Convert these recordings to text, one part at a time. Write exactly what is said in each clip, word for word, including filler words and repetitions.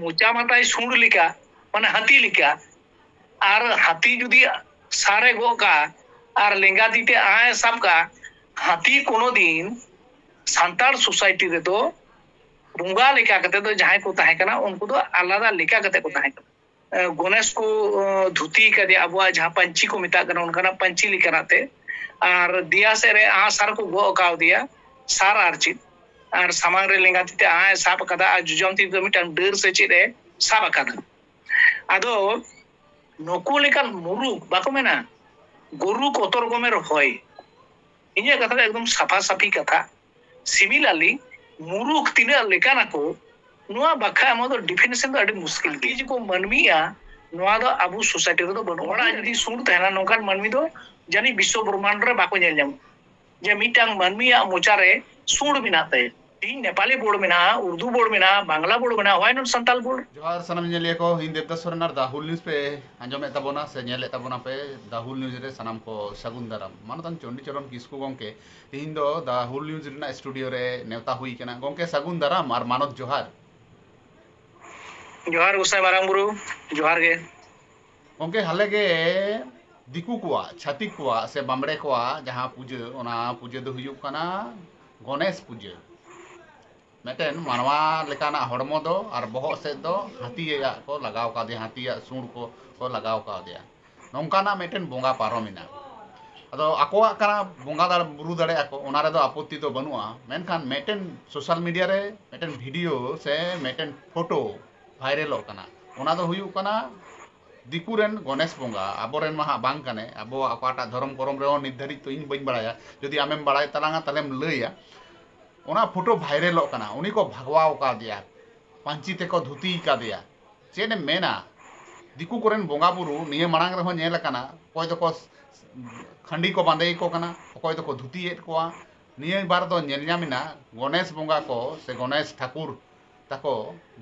ᱢᱚᱪᱟ ᱢᱟᱛᱟᱭ ᱥᱩᱸᱰ ᱞᱮᱠᱟ, ᱢᱟᱱᱮ ᱦᱟᱹᱛᱤ ᱞᱮᱠᱟ᱾ ᱟᱨ ᱦᱟᱹᱛᱤ ᱡᱩᱫᱤ ᱥᱟᱨᱮ ᱜᱚᱜ ᱠᱟᱜᱼᱟ ᱟᱨ ᱞᱮᱸᱜᱟ ᱛᱤ ᱛᱮ ᱟᱸᱜ ᱮ ᱥᱟᱵ ᱠᱟᱜᱼᱟ, ᱦᱟᱹᱛᱤ ᱠᱳᱱᱳ ᱫᱤᱱ ᱥᱟᱱᱛᱟᱲ ᱥᱳᱥᱟᱭᱴᱤ ᱨᱮᱫᱚ ᱵᱚᱸᱜᱟ ᱞᱮᱠᱟ ᱠᱟᱛᱮ ᱫᱚ ᱡᱟᱦᱟᱸᱭ ᱠᱚ ᱛᱟᱦᱮᱸ ᱠᱟᱱᱟ, ᱩᱱᱠᱩ ᱫᱚ ᱟᱞᱟᱫᱟ ᱞᱮᱠᱟ ᱠᱟᱛᱮ ᱠᱚ ᱛᱟᱦᱮᱸ ᱠᱟᱱᱟ᱾ ᱮ, ᱜᱚᱱᱮᱥ ᱠᱚ, ᱮ, ᱫᱷᱩᱛᱤ ᱠᱟᱫᱮᱭᱟ, ᱟᱵᱚᱣᱟᱜ ᱡᱟᱦᱟᱸ ᱯᱟᱹᱧᱪᱤ ᱠᱚ ᱢᱮᱛᱟᱜ ᱠᱟᱱᱟ, ᱚᱱᱠᱟᱱᱟᱜ ᱯᱟᱹᱧᱪᱤ ᱞᱮᱠᱟᱱᱟᱜ ᱛᱮ, ᱟᱨ ᱫᱮᱭᱟ ᱥᱮᱫ ᱨᱮ ᱟᱸᱜ ᱥᱟᱨ ᱠᱚ ᱜᱚᱜ ᱠᱟᱣᱫᱮᱭᱟ, ᱥᱟᱨ ᱟᱨ ᱪᱮᱫ, ᱟᱨ ᱥᱟᱢᱟᱝ ᱨᱮ ᱞᱮᱸᱜᱟ ᱛᱤ ᱛᱮ ᱟᱸᱜ ᱮ ᱥᱟᱵ ᱠᱟᱫᱟ, ᱟᱨ ᱡᱚᱡᱚᱢ ᱛᱤ ᱛᱮᱫᱚ ᱢᱤᱫᱴᱟᱝ ᱰᱟᱹᱨ ᱥᱮ ᱪᱮᱫ ᱮ ᱥᱟᱵ ᱟᱠᱟᱫᱟ᱾ ᱟᱫᱚ ᱱᱩᱠᱩ ᱞᱮᱠᱟᱱ ᱢᱩᱨᱩᱠ, ᱵᱟᱠᱚ ᱢᱮᱱᱟ, "ᱜᱩᱨᱩ ᱠᱚᱛᱚᱨ ᱜᱚᱢᱮᱨ ᱦᱚᱭ"᱾ ᱤᱧᱟᱹᱜ ᱠᱟᱛᱷᱟ ᱫᱚ ᱮᱠᱫᱚᱢ ᱥᱟᱯᱷᱟ ᱥᱟᱯᱷᱤ ᱠᱟᱛᱷᱟ᱾ Similarly, ᱢᱩᱨᱩᱠ ᱛᱤᱱᱟᱹᱜ ᱞᱮᱠᱟᱱᱟ ᱠᱚ, ᱱᱚᱣᱟ ᱵᱟᱠᱷᱨᱟ ᱮᱢᱚᱜ ᱫᱚ definition ᱫᱚ ᱟᱹᱰᱤ ᱢᱩᱥᱠᱤᱞ ᱜᱮᱭᱟ᱾ ᱡᱮ ᱠᱚ ᱢᱟᱹᱱᱢᱤᱭᱟ, ᱱᱚᱣᱟ ᱫᱚ ᱟᱵᱚ ᱥᱳᱥᱟᱭᱴᱤ ᱨᱮᱫᱚ ᱵᱟᱹᱱᱩᱜᱼᱟ᱾ ᱦᱚᱲᱟᱜ ᱡᱩᱫᱤ ᱥᱩᱨ ᱛᱟᱦᱮᱱᱟ, ᱱᱚᱝᱠᱟᱱ ᱢᱟᱹᱱᱢᱤ ᱫᱚ ᱡᱟᱹᱱᱤᱡ ᱵᱤᱥᱥᱚ ᱵᱨᱚᱦᱢᱟᱱᱰ ᱨᱮ ᱵᱟᱠᱚ ᱧᱮᱞ ᱧᱟᱢᱚᱜᱼᱟ᱾ ᱡᱮ ᱢᱤᱫᱴᱟᱝ ᱢᱟᱹᱱᱢᱤᱭᱟᱜ ᱢᱚᱪᱟ ᱨᱮ ᱥᱩᱸᱰ ᱢᱮᱱᱟᱜ ᱛᱟᱭᱟ᱾ ᱛᱮᱦᱤᱧ ᱱᱮᱯᱟᱞᱤ ᱵᱳᱨᱰ ᱢᱮᱱᱟᱜᱼᱟ, ᱩᱨᱫᱩ ᱵᱳᱨᱰ ᱢᱮᱱᱟᱜᱼᱟ, ᱵᱟᱝᱞᱟ ᱵᱳᱨᱰ ᱢᱮᱱᱟᱜᱼᱟ, why not ᱥᱟᱱᱛᱟᱞ ᱵᱳᱨᱰ? ᱡᱚᱦᱟᱨ ᱥᱟᱱᱟᱢ ᱧᱮᱧᱮᱞᱤᱭᱟᱹ ᱠᱚ, ᱤᱧ ᱫᱮᱵᱫᱟᱥ ᱥᱚᱨᱮᱱ ᱟᱨ The Hull News ᱯᱮ ᱟᱸᱡᱚᱢᱮᱫ ᱛᱟᱵᱚᱱᱟ ᱥᱮ ᱧᱮᱞᱮᱫ ᱛᱟᱵᱚᱱᱟ ᱯᱮ, The Hull News ᱨᱮ ᱥᱟᱱᱟᱢ ᱠᱚ ᱥᱟᱹᱜᱩᱱ ᱫᱟᱨᱟᱢ᱾ ᱢᱟᱱᱚᱛᱟᱱ ᱪᱚᱱᱰᱤᱪᱚᱨᱚᱱ ᱠᱤᱥᱠᱩ ᱜᱚᱢᱠᱮ ᱛᱮᱦᱤᱧ ᱫᱚ The Hull News ᱨᱮᱱᱟᱜ studio ᱨᱮ ᱱᱮᱣᱛᱟ ᱦᱩᱭ ᱠᱟᱱᱟ᱾ ᱜᱚᱢᱠᱮ ᱥᱟᱹᱜᱩᱱ ᱫᱟᱨᱟᱢ ᱟᱨ ᱢᱟᱱᱚᱛ ᱡᱚᱦᱟᱨ᱾ ᱡᱚᱦᱟᱨ ᱜᱚᱸᱥᱟᱭ ᱢᱟᱨᱟᱝ ᱵᱩᱨᱩ, ᱡᱚᱦᱟᱨ ᱜᱮ᱾ ᱜᱚᱢᱠᱮ, ᱦᱟᱞᱮ ᱜᱮ ᱫᱤᱠᱩ ᱠᱚᱣᱟᱜ, ᱪᱷᱟᱹᱛᱤᱠ ᱠᱚᱣᱟᱜ ᱥᱮ ᱵᱟᱢᱵᱽᱲᱮ ᱠᱚᱣᱟᱜ ᱡᱟᱦᱟᱸ ᱯᱩᱡᱟᱹ, ᱚᱱᱟ ᱯᱩᱡᱟᱹ ᱫᱚ ᱦᱩᱭᱩᱜ ᱠᱟᱱᱟ ᱜᱚᱱᱮᱥ ᱯᱩᱡᱟᱹ᱾ ᱢᱤᱫᱴᱮᱱ ᱢᱟᱱᱣᱟ ᱞᱮᱠᱟᱱᱟᱜ ᱦᱚᱲᱢᱚ ᱫᱚ ᱟᱨ ᱵᱚᱦᱚᱜ ᱥᱮᱫ ᱫᱚ ᱦᱟᱹᱛᱤᱭᱟᱜ ᱠᱚ ᱞᱟᱜᱟᱣ ᱠᱟᱣᱫᱮᱭᱟ, ᱦᱟᱹᱛᱤᱭᱟᱜ ᱥᱩᱸᱲ ᱠᱚ, ᱠᱚ ᱞᱟᱜᱟᱣ ᱠᱟᱣᱫᱮᱭᱟ᱾ ᱱᱚᱝᱠᱟᱱᱟᱜ ᱢᱤᱫᱴᱮᱱ ᱵᱚᱸᱜᱟ ᱯᱟᱨᱚᱢᱮᱱᱟ᱾ ᱟᱫᱚ ᱟᱠᱚᱣᱟᱜ ᱠᱟᱱᱟ, ᱵᱚᱸᱜᱟ ᱫᱟᱲᱮ, ᱵᱩᱨᱩ ᱫᱟᱲᱮᱭᱟᱜᱼᱟ ᱠᱚ, ᱚᱱᱟ ᱨᱮᱫᱚ ᱟᱯᱚᱛᱛᱤ ᱫᱚ ᱵᱟᱹᱱᱩᱜᱼᱟ᱾ ᱢᱮᱱᱠᱷᱟᱱ ᱢᱤᱫᱴᱮᱱ social media ᱨᱮ ᱢᱤᱫᱴᱮᱱ video ᱥᱮ ᱢᱤᱫᱴᱮᱱ photo viralᱚᱜ ᱠᱟᱱᱟ, ᱚᱱᱟ ᱫᱚ ᱦᱩᱭᱩᱜ ᱠᱟᱱᱟ ᱫᱤᱠᱩ ᱨᱮᱱ ᱜᱚᱱᱮᱥ ᱵᱚᱸᱜᱟ, ᱟᱵᱚᱨᱮᱱ ᱢᱟ ᱦᱟᱸᱜ ᱵᱟᱝ ᱠᱟᱱᱮ, ᱟᱵᱚᱣᱟᱜ ᱚᱠᱟᱴᱟᱜ ᱫᱷᱚᱨᱚᱢ ᱠᱚᱨᱚᱢ ᱨᱮᱦᱚᱸ ᱱᱤᱛ ᱫᱷᱟᱹᱨᱤᱡ ᱛᱚ ᱤᱧ ᱵᱟᱹᱧ ᱵᱟᱲᱟᱭᱟ, ᱡᱩᱫᱤ ᱟᱢᱮᱢ ᱵᱟᱲᱟᱭ ᱛᱟᱞᱟᱝᱟ ᱛᱟᱦᱞᱮᱢ ᱞᱟᱹᱭᱟ᱾ ᱚᱱᱟ photo viralᱚᱜ ᱠᱟᱱᱟ, ᱩᱱᱤ ᱠᱚ ᱵᱷᱟᱜᱽᱣᱟᱣ ᱠᱟᱣᱫᱮᱭᱟ, ᱯᱟᱹᱧᱪᱤ ᱛᱮᱠᱚ ᱫᱷᱩᱛᱤ ᱠᱟᱫᱮᱭᱟ᱾ ᱪᱮᱫ ᱮᱢ ᱢᱮᱱᱟ, ᱫᱤᱠᱩ ᱠᱚᱨᱮᱱ ᱵᱚᱸᱜᱟ ᱵᱩᱨᱩ ᱱᱤᱭᱟᱹ ᱢᱟᱲᱟᱝ ᱨᱮᱦᱚᱸ ᱧᱮᱞ ᱟᱠᱟᱱᱟ, ᱚᱠᱚᱭ ᱫᱚᱠᱚ ᱠᱷᱟᱹᱰᱤ ᱠᱚ ᱵᱟᱸᱫᱮ ᱟᱠᱚ ᱠᱟᱱᱟ, ᱚᱠᱚᱭ ᱫᱚᱠᱚ ᱫᱷᱩᱛᱤᱭᱮᱫ ᱠᱚᱣᱟ᱾ ᱱᱤᱭᱟᱹ ᱵᱟᱨ ᱫᱚ ᱧᱮᱞ ᱧᱟᱢ ᱮᱱᱟ, ᱜᱚᱱᱮᱥ ᱵᱚᱸᱜᱟ ᱠᱚ ᱥᱮ ᱜᱚᱱᱮᱥ ᱴᱷᱟᱠᱩᱨ ᱛᱟᱠᱚ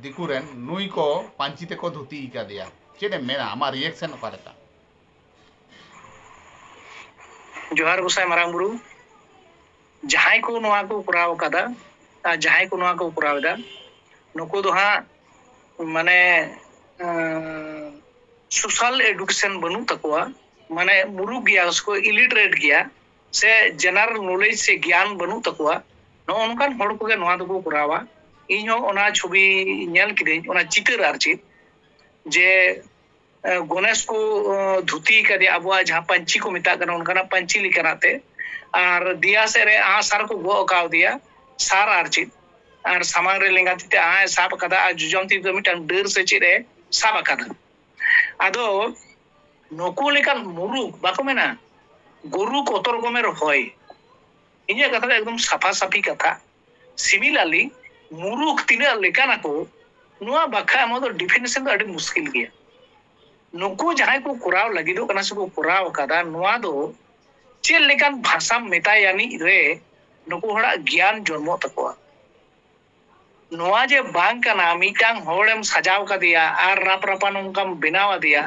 ᱫᱤᱠᱩ ᱨᱮᱱ, ᱱᱩᱭ ᱠᱚ ᱯᱟᱹᱧᱪᱤ ᱛᱮᱠᱚ ᱫᱷᱩᱛᱤ ᱟᱠᱟᱫᱮᱭᱟ᱾ ᱪᱮᱫ ᱮᱢ ᱢᱮᱱᱟ, ᱟᱢᱟᱜ reaction ᱚᱠᱟ ᱞᱮᱠᱟ? ᱡᱚᱦᱟᱨ ᱜᱚᱸᱥᱟᱭ ᱢᱟᱨᱟᱝ ᱵᱩᱨᱩ, ᱡᱟᱦᱟᱸᱭ ᱠᱚ ᱱᱚᱣᱟ ᱠᱚ ᱠᱚᱨᱟᱣ ᱠᱟᱫᱟ ᱟᱨ ᱡᱟᱦᱟᱸᱭ ᱠᱚ ᱱᱚᱣᱟ ᱠᱚ ᱠᱚᱨᱟᱣ ᱮᱫᱟ, ᱱᱩᱠᱩ ᱫᱚ ᱦᱟᱸᱜ ᱢᱟᱱᱮ ᱥᱳᱥᱟᱞ ᱮᱰᱩᱠᱮᱥᱚᱱ ᱵᱟᱹᱱᱩᱜ ᱛᱟᱠᱚᱣᱟ, ᱢᱟᱱᱮ ᱢᱩᱨᱩᱠ ᱜᱮᱭᱟ ᱥᱮᱠᱚ, ᱤᱞᱤᱴᱟᱨᱮᱴ ᱜᱮᱭᱟ, ᱥᱮ ᱡᱮᱱᱟᱨᱮᱞ ᱱᱚᱞᱮᱡᱽ ᱥᱮ ᱜᱮᱭᱟᱱ ᱵᱟᱹᱱᱩᱜ ᱛᱟᱠᱚᱣᱟ, ᱱᱚᱜᱼᱚ ᱱᱚᱝᱠᱟᱱ ᱦᱚᱲ ᱠᱚᱜᱮ ᱱᱚᱣᱟ ᱫᱚᱠᱚ ᱠᱚᱨᱟᱣᱟ᱾ ᱤᱧ ᱦᱚᱸ ᱚᱱᱟ ᱪᱷᱚᱵᱤ ᱧᱮᱞ ᱠᱤᱫᱟᱹᱧ, ᱚᱱᱟ ᱪᱤᱛᱟᱹᱨ ᱟᱨ ᱪᱮᱫ, ᱡᱮ ᱜᱚᱱᱮᱥ ᱠᱚ ᱫᱷᱩᱛᱤ ᱠᱟᱫᱮᱭᱟ, ᱟᱵᱚᱣᱟᱜ ᱡᱟᱦᱟᱸ ᱯᱟᱹᱧᱪᱤ ᱠᱚ ᱢᱮᱛᱟᱜ ᱠᱟᱱᱟ, ᱚᱱᱠᱟᱱᱟᱜ ᱯᱟᱹᱧᱪᱤ ᱞᱮᱠᱟᱱᱟᱜ ᱛᱮ, ᱟᱨ ᱫᱮᱭᱟ ᱥᱮᱫ ᱨᱮ ᱟᱸᱜ ᱥᱟᱨ ᱠᱚ ᱜᱚᱜ ᱠᱟᱣᱫᱮᱭᱟ, ᱥᱟᱨ ᱟᱨ ᱪᱮᱫ, ᱟᱨ ᱥᱟᱢᱟᱝ ᱨᱮ ᱞᱮᱸᱜᱟ ᱛᱤ ᱛᱮ ᱟᱸᱜ ᱮ ᱥᱟᱵ ᱟᱠᱟᱫᱟ ᱟᱨ ᱡᱚᱡᱚᱢ ᱛᱤ ᱛᱮᱫᱚ ᱢᱤᱫᱴᱟᱝ ᱰᱟᱹᱨ ᱥᱮ ᱪᱮᱫ ᱮ ᱥᱟᱵ ᱟᱠᱟᱫᱟ᱾ ᱟᱫᱚ ᱱᱩᱠᱩ ᱞᱮᱠᱟᱱ ᱢᱩᱨᱩᱠ, ᱵᱟᱠᱚ ᱢᱮᱱᱟ ᱜᱩᱨᱩ ᱠᱚᱛᱚ ᱨᱚᱠᱚᱢᱮ ᱨᱚᱦᱚᱭ, ᱤᱧᱟᱹᱜ ᱠᱟᱛᱷᱟ ᱫᱚ ᱮᱠᱫᱚᱢ ᱥᱟᱯᱷᱟ ᱥᱟᱯᱷᱤ ᱠᱟᱛᱷᱟ᱾ ᱥᱤᱢᱤᱞᱟᱨᱞᱤ, ᱢᱩᱨᱩᱠ ᱛᱤᱱᱟᱹᱜ ᱞᱮᱠᱟᱱᱟ ᱠᱚ, ᱱᱚᱣᱟ ᱵᱟᱠᱷᱨᱟ ᱮᱢᱚᱜ ᱫᱚ ᱰᱤᱯᱷᱤᱱᱮᱥᱚᱱ ᱫᱚ ᱟᱹᱰᱤ ᱢᱩᱥᱠᱤᱞ ᱜᱮᱭᱟ᱾ ᱱᱩᱠᱩ ᱡᱟᱦᱟᱸᱭ ᱠᱚ ᱠᱚᱨᱟᱣ ᱞᱟᱹᱜᱤᱫᱚᱜ ᱠᱟᱱᱟ ᱥᱮᱠᱚ ᱠᱚᱨᱟᱣ ᱟᱠᱟᱫᱟ, ᱱᱚᱣᱟ ᱫᱚ ᱪᱮᱫ ᱞᱮᱠᱟᱱ ᱵᱷᱟᱥᱟᱢ ᱢᱮᱛᱟᱭ ᱟᱹᱱᱤᱡ ᱨᱮ ᱱᱩᱠᱩ ᱦᱚᱲᱟᱜ ᱜᱮᱭᱟᱱ ᱡᱚᱱᱢᱚᱜ ᱛᱟᱠᱚᱣᱟ? ᱱᱚᱣᱟ ᱡᱮ ᱵᱟᱝ ᱠᱟᱱᱟ ᱢᱤᱫᱴᱟᱝ ᱦᱚᱲᱮᱢ ᱥᱟᱡᱟᱣ ᱠᱟᱫᱮᱭᱟ ᱟᱨ ᱨᱟᱯ ᱨᱟᱯᱟ ᱱᱚᱝᱠᱟᱢ ᱵᱮᱱᱟᱣ ᱟᱫᱮᱭᱟ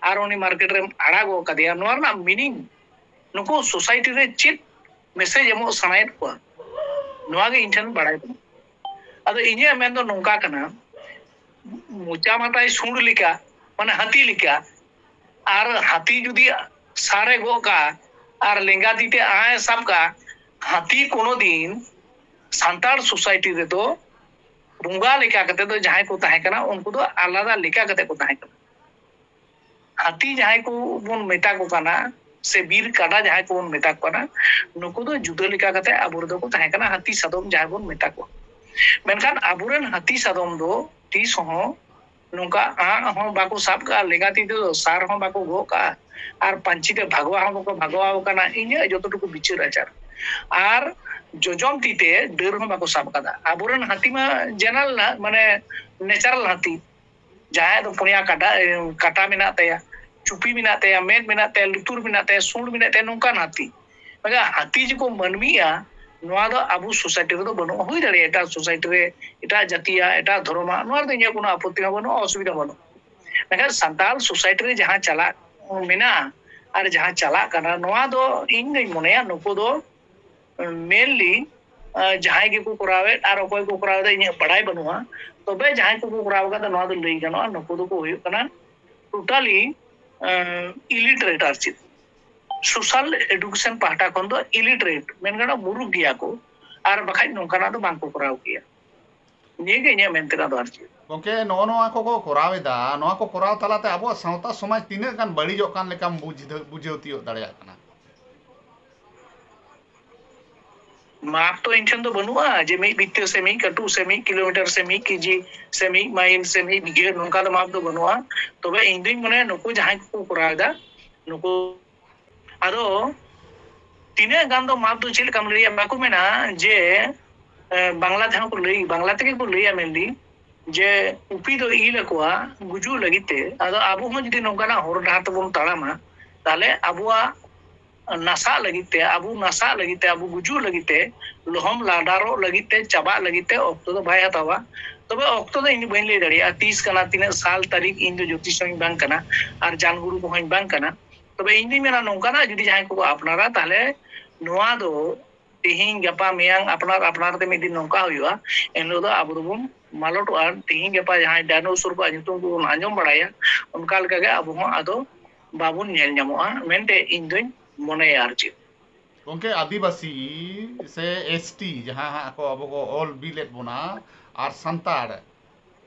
ᱟᱨ ᱩᱱᱤ ᱢᱟᱨᱠᱮᱴ ᱨᱮᱢ ᱟᱲᱟᱜ ᱜᱚᱫ ᱠᱟᱫᱮᱭᱟ, ᱱᱚᱣᱟ ᱨᱮᱱᱟᱜ ᱢᱤᱱᱤᱝ, ᱱᱩᱠᱩ ᱥᱳᱥᱟᱭᱴᱤ ᱨᱮ ᱪᱮᱫ ᱢᱮᱥᱮᱡᱽ ᱮᱢᱚᱜ ᱥᱟᱱᱟᱭᱮᱫ ᱠᱚᱣᱟ, ᱱᱚᱣᱟ ᱜᱮ ᱤᱧ ᱴᱷᱮᱱ ᱵᱟᱲᱟᱭ ᱵᱟᱹᱱᱩᱜᱼᱟ᱾ ᱟᱫᱚ ᱤᱧᱟᱹᱜ ᱢᱮᱱ ᱫᱚ ᱱᱚᱝᱠᱟ ᱠᱟᱱᱟ, ᱢᱚᱪᱟ ᱢᱟᱛᱟᱭ ᱥᱩᱸᱰ ᱞᱮᱠᱟ, ᱢᱟᱱᱮ ᱦᱟᱹᱛᱤ ᱞᱮᱠᱟ, ᱟᱨ ᱦᱟᱹᱛᱤ ᱡᱩᱫᱤ ᱥᱟᱨᱮ ᱜᱚᱜ ᱠᱟᱜᱼᱟ ᱟᱨ ᱞᱮᱸᱜᱟ ᱛᱤ ᱛᱮ ᱟᱸᱜ ᱮ ᱥᱟᱵ ᱠᱟᱜᱼᱟ, ᱦᱟᱹᱛᱤ ᱠᱳᱱᱳ ᱫᱤᱱ ᱥᱟᱱᱛᱟᱲ ᱥᱳᱥᱟᱭᱴᱤ ᱨᱮᱫᱚ ᱵᱚᱸᱜᱟ ᱞᱮᱠᱟ ᱠᱟᱛᱮ ᱫᱚ ᱡᱟᱦᱟᱸᱭ ᱠᱚ ᱛᱟᱦᱮᱸ ᱠᱟᱱᱟ, ᱩᱱᱠᱩ ᱫᱚ ᱟᱞᱟᱫᱟ ᱞᱮᱠᱟ ᱠᱟᱛᱮ ᱠᱚ ᱛᱟᱦᱮᱸ ᱠᱟᱱᱟ᱾ ᱦᱟᱹᱛᱤ ᱡᱟᱦᱟᱸᱭ ᱠᱚ ᱵᱚᱱ ᱢᱮᱛᱟ ᱠᱚ ᱠᱟᱱᱟ, ᱥᱮ ᱵᱤᱨ ᱠᱟᱰᱟ ᱡᱟᱦᱟᱸᱭ ᱠᱚᱵᱚᱱ ᱢᱮᱛᱟ ᱠᱚ ᱠᱟᱱᱟ, ᱱᱩᱠᱩ ᱫᱚ ᱡᱩᱫᱟᱹ ᱞᱮᱠᱟ ᱠᱟᱛᱮ ᱟᱵᱚ ᱨᱮᱫᱚ ᱠᱚ ᱛᱟᱦᱮᱸ ᱠᱟᱱᱟ, ᱦᱟᱹᱛᱤ ᱥᱟᱫᱚᱢ ᱡᱟᱦᱟᱸᱭ ᱵᱚᱱ ᱢᱮᱛᱟ ᱠᱚᱣᱟ᱾ ᱢᱮᱱᱠᱷᱟᱱ ᱟᱵᱚᱨᱮᱱ ᱦᱟᱹᱛᱤ ᱥᱟᱫᱚᱢ ᱫᱚ ᱛᱤᱥ ᱦᱚᱸ ᱱᱚᱝᱠᱟ ᱟᱸᱜ ᱦᱚᱸ ᱵᱟᱠᱚ ᱥᱟᱵ ᱠᱟᱜᱼᱟ, ᱞᱮᱸᱜᱟ ᱛᱤ ᱛᱮᱫᱚ ᱥᱟᱨ ᱦᱚᱸ ᱵᱟᱠᱚ ᱜᱚᱜ ᱠᱟᱜᱼᱟ, ᱟᱨ ᱯᱟᱹᱧᱪᱤ ᱛᱮ ᱵᱷᱟᱜᱚᱣᱟ ᱦᱚᱸ ᱵᱟᱠᱚ ᱵᱷᱟᱜᱚᱣᱟ ᱠᱟᱱᱟ, ᱤᱧᱟᱹᱜ ᱡᱚᱛᱚ ᱴᱩᱠᱩ ᱵᱤᱪᱟᱹᱨ ᱟᱪᱟᱨ᱾ ᱟᱨ ᱡᱚᱡᱚᱢ ᱛᱤ ᱛᱮ ᱰᱟᱹᱨ ᱦᱚᱸ ᱵᱟᱠᱚ ᱥᱟᱵ ᱠᱟᱫᱟ᱾ ᱟᱵᱚᱨᱮᱱ ᱦᱟᱹᱛᱤ ᱢᱟ ᱡᱮᱱᱟᱨᱮᱞ, ᱢᱟᱱᱮ ᱱᱮᱪᱟᱨᱟᱞ ᱦᱟᱹᱛᱤ, ᱡᱟᱦᱟᱸᱭᱟᱜ ᱫᱚ ᱯᱩᱱᱭᱟ ᱠᱟᱴᱟ, ᱮ, ᱠᱟᱴᱟ ᱢᱮᱱᱟᱜ ᱛᱟᱭᱟ, ᱪᱩᱯᱤ ᱢᱮᱱᱟᱜ ᱛᱟᱭᱟ, ᱢᱮᱫ ᱢᱮᱱᱟᱜ ᱛᱟᱭᱟ, ᱞᱩᱛᱩᱨ ᱢᱮᱱᱟᱜ ᱛᱟᱭᱟ, ᱥᱩᱸᱰ ᱢᱮᱱᱟᱜ ᱛᱟᱭᱟ, ᱱᱚᱝᱠᱟᱱ ᱦᱟᱹᱛᱤ᱾ ᱢᱮᱱᱠᱷᱟᱱ ᱦᱟᱹᱛᱤ ᱡᱮᱠᱚ ᱢᱟᱹᱱᱢᱤᱜᱼᱟ, ᱱᱚᱣᱟ ᱫᱚ ᱟᱵᱚ ᱥᱳᱥᱟᱭᱴᱤ ᱨᱮᱫᱚ ᱵᱟᱹᱱᱩᱜᱼᱟ᱾ ᱦᱩᱭ ᱫᱟᱲᱮᱭᱟᱜᱼᱟ ᱮᱴᱟᱜ ᱥᱳᱥᱟᱭᱴᱤ ᱨᱮ, ᱮᱴᱟᱜ ᱡᱟᱹᱛᱤᱭᱟᱜ, ᱮᱴᱟᱜ ᱫᱷᱚᱨᱚᱢᱟᱜ, ᱱᱚᱣᱟ ᱨᱮᱫᱚ ᱤᱧᱟᱹᱜ ᱠᱳᱱᱳ ᱟᱯᱚᱛᱛᱤ ᱦᱚᱸ ᱵᱟᱹᱱᱩᱜᱼᱟ, ᱚᱥᱩᱵᱤᱫᱷᱟ ᱵᱟᱹᱱᱩᱜᱼᱟ᱾ ᱢᱮᱱᱠᱷᱟᱱ ᱥᱟᱱᱛᱟᱲ ᱥᱳᱥᱟᱭᱴᱤ ᱨᱮ ᱡᱟᱦᱟᱸ ᱪᱟᱞᱟᱜ ᱢᱮᱱᱟᱜᱼᱟ ᱟᱨ ᱡᱟᱦᱟᱸ ᱪᱟᱞᱟᱜ ᱠᱟᱱᱟ, ᱱᱚᱣᱟ ᱫᱚ ᱤᱧ ᱫᱚᱧ ᱢᱚᱱᱮᱭᱟ ᱱᱩᱠᱩ ᱫᱚ mainly ᱟᱸ, ᱡᱟᱦᱟᱸᱭ ᱜᱮᱠᱚ ᱠᱚᱨᱟᱣᱮᱫ ᱟᱨ ᱚᱠᱚᱭ ᱠᱚ ᱠᱚᱨᱟᱣ ᱮᱫᱟ ᱤᱧᱟᱹᱜ ᱵᱟᱲᱟᱭ ᱵᱟᱹᱱᱩᱜᱼᱟ᱾ ᱛᱚᱵᱮ ᱡᱟᱦᱟᱸᱭ ᱠᱚᱠᱚ ᱠᱚᱨᱟᱣ ᱟᱠᱟᱫᱟ ᱱᱚᱣᱟ ᱫᱚ ᱞᱟᱹᱭ ᱜᱟᱱᱚᱜᱼᱟ, ᱱᱩᱠᱩ ᱫᱚᱠᱚ ᱦᱩᱭᱩᱜ ᱠᱟᱱᱟ totally, ᱟᱸ, illiterate ᱟᱨ ᱪᱮᱫ᱾ Social education ᱯᱟᱦᱴᱟ ᱠᱷᱚᱱ ᱫᱚ illiterate, ᱢᱮᱱ ᱜᱟᱱᱚᱜᱼᱟ ᱢᱩᱨᱩᱠ ᱜᱮᱭᱟ ᱠᱚ, ᱟᱨ ᱵᱟᱠᱷᱟᱡ ᱱᱚᱝᱠᱟᱱᱟᱜ ᱫᱚ ᱵᱟᱝ ᱠᱚ ᱠᱚᱨᱟᱣ ᱠᱮᱭᱟ᱾ ᱱᱤᱭᱟᱹ ᱜᱮ ᱤᱧᱟᱹᱜ ᱢᱮᱱ ᱛᱮᱱᱟᱜ ᱫᱚ ᱟᱨ ᱪᱮᱫ᱾ ᱜᱚᱢᱠᱮ, ᱱᱚᱜᱼᱚ ᱱᱚᱣᱟ ᱠᱚᱠᱚ ᱠᱚᱨᱟᱣ ᱮᱫᱟ, ᱱᱚᱣᱟ ᱠᱚ ᱠᱚᱨᱟᱣ ᱛᱟᱞᱟᱛᱮ ᱟᱵᱚᱣᱟᱜ ᱥᱟᱶᱛᱟ ᱥᱚᱢᱟᱡᱽ ᱛᱤᱱᱟᱹᱜ ᱜᱟᱱ ᱵᱟᱹᱲᱤᱡᱚᱜ ᱠᱟᱱ ᱞᱮᱠᱟᱢ ᱵᱩᱡᱷᱟᱹᱣ, ᱵᱩᱡᱷᱟᱹᱣ ᱛᱤᱭᱳᱜ ᱫᱟᱲᱮᱭᱟᱜ ᱠᱟᱱᱟ? ᱢᱟᱯ ᱛᱚ ᱤᱧ ᱴᱷᱮᱱ ᱫᱚ ᱵᱟᱹᱱᱩᱜᱼᱟ ᱡᱮ ᱢᱤᱫ ᱵᱤᱛᱟᱹ ᱥᱮ ᱢᱤᱫ ᱠᱟᱹᱴᱩᱵ ᱥᱮ ᱢᱤᱫ ᱠᱤᱞᱳᱢᱤᱴᱟᱨ ᱥᱮ ᱢᱤᱫ ᱠᱮᱡᱤ ᱥᱮ ᱢᱤᱫ ᱢᱟᱭᱤᱞ ᱥᱮ ᱢᱤᱫ ᱵᱤᱜᱷᱟᱹ, ᱱᱚᱝᱠᱟ ᱫᱚ ᱢᱟᱯ ᱫᱚ ᱵᱟᱹᱱᱩᱜᱼᱟ᱾ ᱛᱚᱵᱮ ᱤᱧ ᱫᱩᱧ ᱢᱚᱱᱮᱭᱟ ᱱᱩᱠᱩ ᱡᱟᱦᱟᱸᱭ ᱠᱚᱠᱚ ᱠᱚᱨᱟᱣ ᱮᱫᱟ, ᱱᱩᱠᱩ ᱟᱫᱚ ᱛᱤᱱᱟᱹᱜ ᱜᱟᱱ ᱫᱚ ᱢᱟᱯ ᱫᱚ ᱪᱮᱫ ᱞᱮᱠᱟᱢ ᱞᱟᱹᱭᱟ? ᱵᱟᱠᱚ ᱢᱮᱱᱟ ᱡᱮ, ᱮ, ᱵᱟᱝᱞᱟ ᱛᱮᱦᱚᱸ ᱠᱚ ᱞᱟᱹᱭ, ᱵᱟᱝᱞᱟ ᱛᱮᱜᱮ ᱠᱚ ᱞᱟᱹᱭᱟ mainly ᱡᱮ ᱩᱯᱤ ᱫᱚ ᱤᱞ ᱟᱠᱚᱣᱟ ᱜᱩᱡᱩᱜ ᱞᱟᱹᱜᱤᱫ ᱛᱮ᱾ ᱟᱫᱚ ᱟᱵᱚ ᱦᱚᱸ ᱡᱩᱫᱤ ᱱᱚᱝᱠᱟᱱᱟᱜ ᱦᱚᱨ ᱰᱟᱦᱟᱨ ᱛᱮᱵᱚᱱ ᱛᱟᱲᱟᱢᱟ, ᱛᱟᱦᱞᱮ ᱟᱵᱚᱣᱟᱜ ᱱᱟᱥᱟᱜ ᱞᱟᱹᱜᱤᱫ ᱛᱮ, ᱟᱵᱚ ᱱᱟᱥᱟᱜ ᱞᱟᱹᱜᱤᱫ ᱛᱮ, ᱟᱵᱚ ᱜᱩᱡᱩᱜ ᱞᱟᱹᱜᱤᱫ ᱛᱮ, ᱞᱚᱦᱚᱢ ᱞᱟᱰᱟᱨᱚᱜ ᱞᱟᱹᱜᱤᱫ ᱛᱮ, ᱪᱟᱵᱟᱜ ᱞᱟᱹᱜᱤᱫ ᱛᱮ ᱚᱠᱛᱚ ᱫᱚ ᱵᱟᱭ ᱦᱟᱛᱟᱣᱟ᱾ ᱛᱚᱵᱮ ᱚᱠᱛᱚ ᱫᱚ ᱤᱧ ᱫᱚ ᱵᱟᱹᱧ ᱞᱟᱹᱭ ᱫᱟᱲᱮᱭᱟᱜᱼᱟ ᱛᱤᱥ ᱠᱟᱱᱟ, ᱛᱤᱱᱟᱹᱜ ᱥᱟᱞ ᱛᱟᱹᱨᱤᱠᱷ, ᱤᱧ ᱫᱚ ᱡᱳᱛᱤᱥ ᱦᱚᱸᱧ ᱵᱟᱝ ᱠᱟᱱᱟ ᱟᱨ ᱡᱟᱱᱜᱩᱨᱩ ᱠᱚᱦᱚᱸᱧ ᱵᱟᱝ ᱠᱟᱱᱟ᱾ ᱛᱚᱵᱮ ᱤᱧ ᱫᱩᱧ ᱢᱮᱱᱟ ᱱᱚᱝᱠᱟᱱᱟᱜ ᱡᱩᱫᱤ ᱡᱟᱦᱟᱸᱭ ᱠᱚᱠᱚ ᱟᱯᱱᱟᱨᱟ, ᱛᱟᱦᱞᱮ ᱱᱚᱣᱟ ᱫᱚ ᱛᱤᱦᱤᱧ ᱜᱟᱯᱟ ᱢᱮᱭᱟᱝ ᱟᱯᱱᱟᱨ ᱟᱯᱱᱟᱨ ᱛᱮ ᱢᱤᱫ ᱫᱤᱱ ᱱᱚᱝᱠᱟ ᱦᱩᱭᱩᱜᱼᱟ, ᱮᱱᱦᱤᱞᱳᱜ ᱫᱚ ᱟᱵᱚ ᱫᱚᱵᱚᱱ ᱢᱟᱞᱚᱴᱚᱜᱼᱟ᱾ ᱛᱤᱦᱤᱧ ᱜᱟᱯᱟ ᱡᱟᱦᱟᱸᱭ ᱰᱟᱭᱱᱳᱥᱚᱨ ᱠᱚᱣᱟᱜ ᱧᱩᱛᱩᱢ ᱠᱚᱵᱚᱱ ᱟᱸᱡᱚᱢ ᱵᱟᱲᱟᱭᱟ, ᱚᱱᱠᱟ ᱞᱮᱠᱟᱜᱮ ᱟᱵᱚ ᱦᱚᱸ ᱟᱫᱚ ᱵᱟᱵᱚᱱ ᱧᱮᱞ ᱧᱟᱢᱚᱜᱼᱟ ᱢᱮᱱᱛᱮ ᱤᱧ ᱫᱩᱧ ᱢᱚᱱᱮᱭᱟ ᱟᱨ ᱪᱮᱫ᱾ ᱜᱚᱢᱠᱮ, ᱟᱹᱫᱤᱵᱟᱹᱥᱤ ᱥᱮ S T ᱡᱟᱦᱟᱸ ᱦᱟᱸᱜ ᱠᱚ ᱟᱵᱚ ᱠᱚ ᱚᱞ ᱵᱤᱞᱮᱫ ᱵᱚᱱᱟ, ᱟᱨ ᱥᱟᱱᱛᱟᱲ,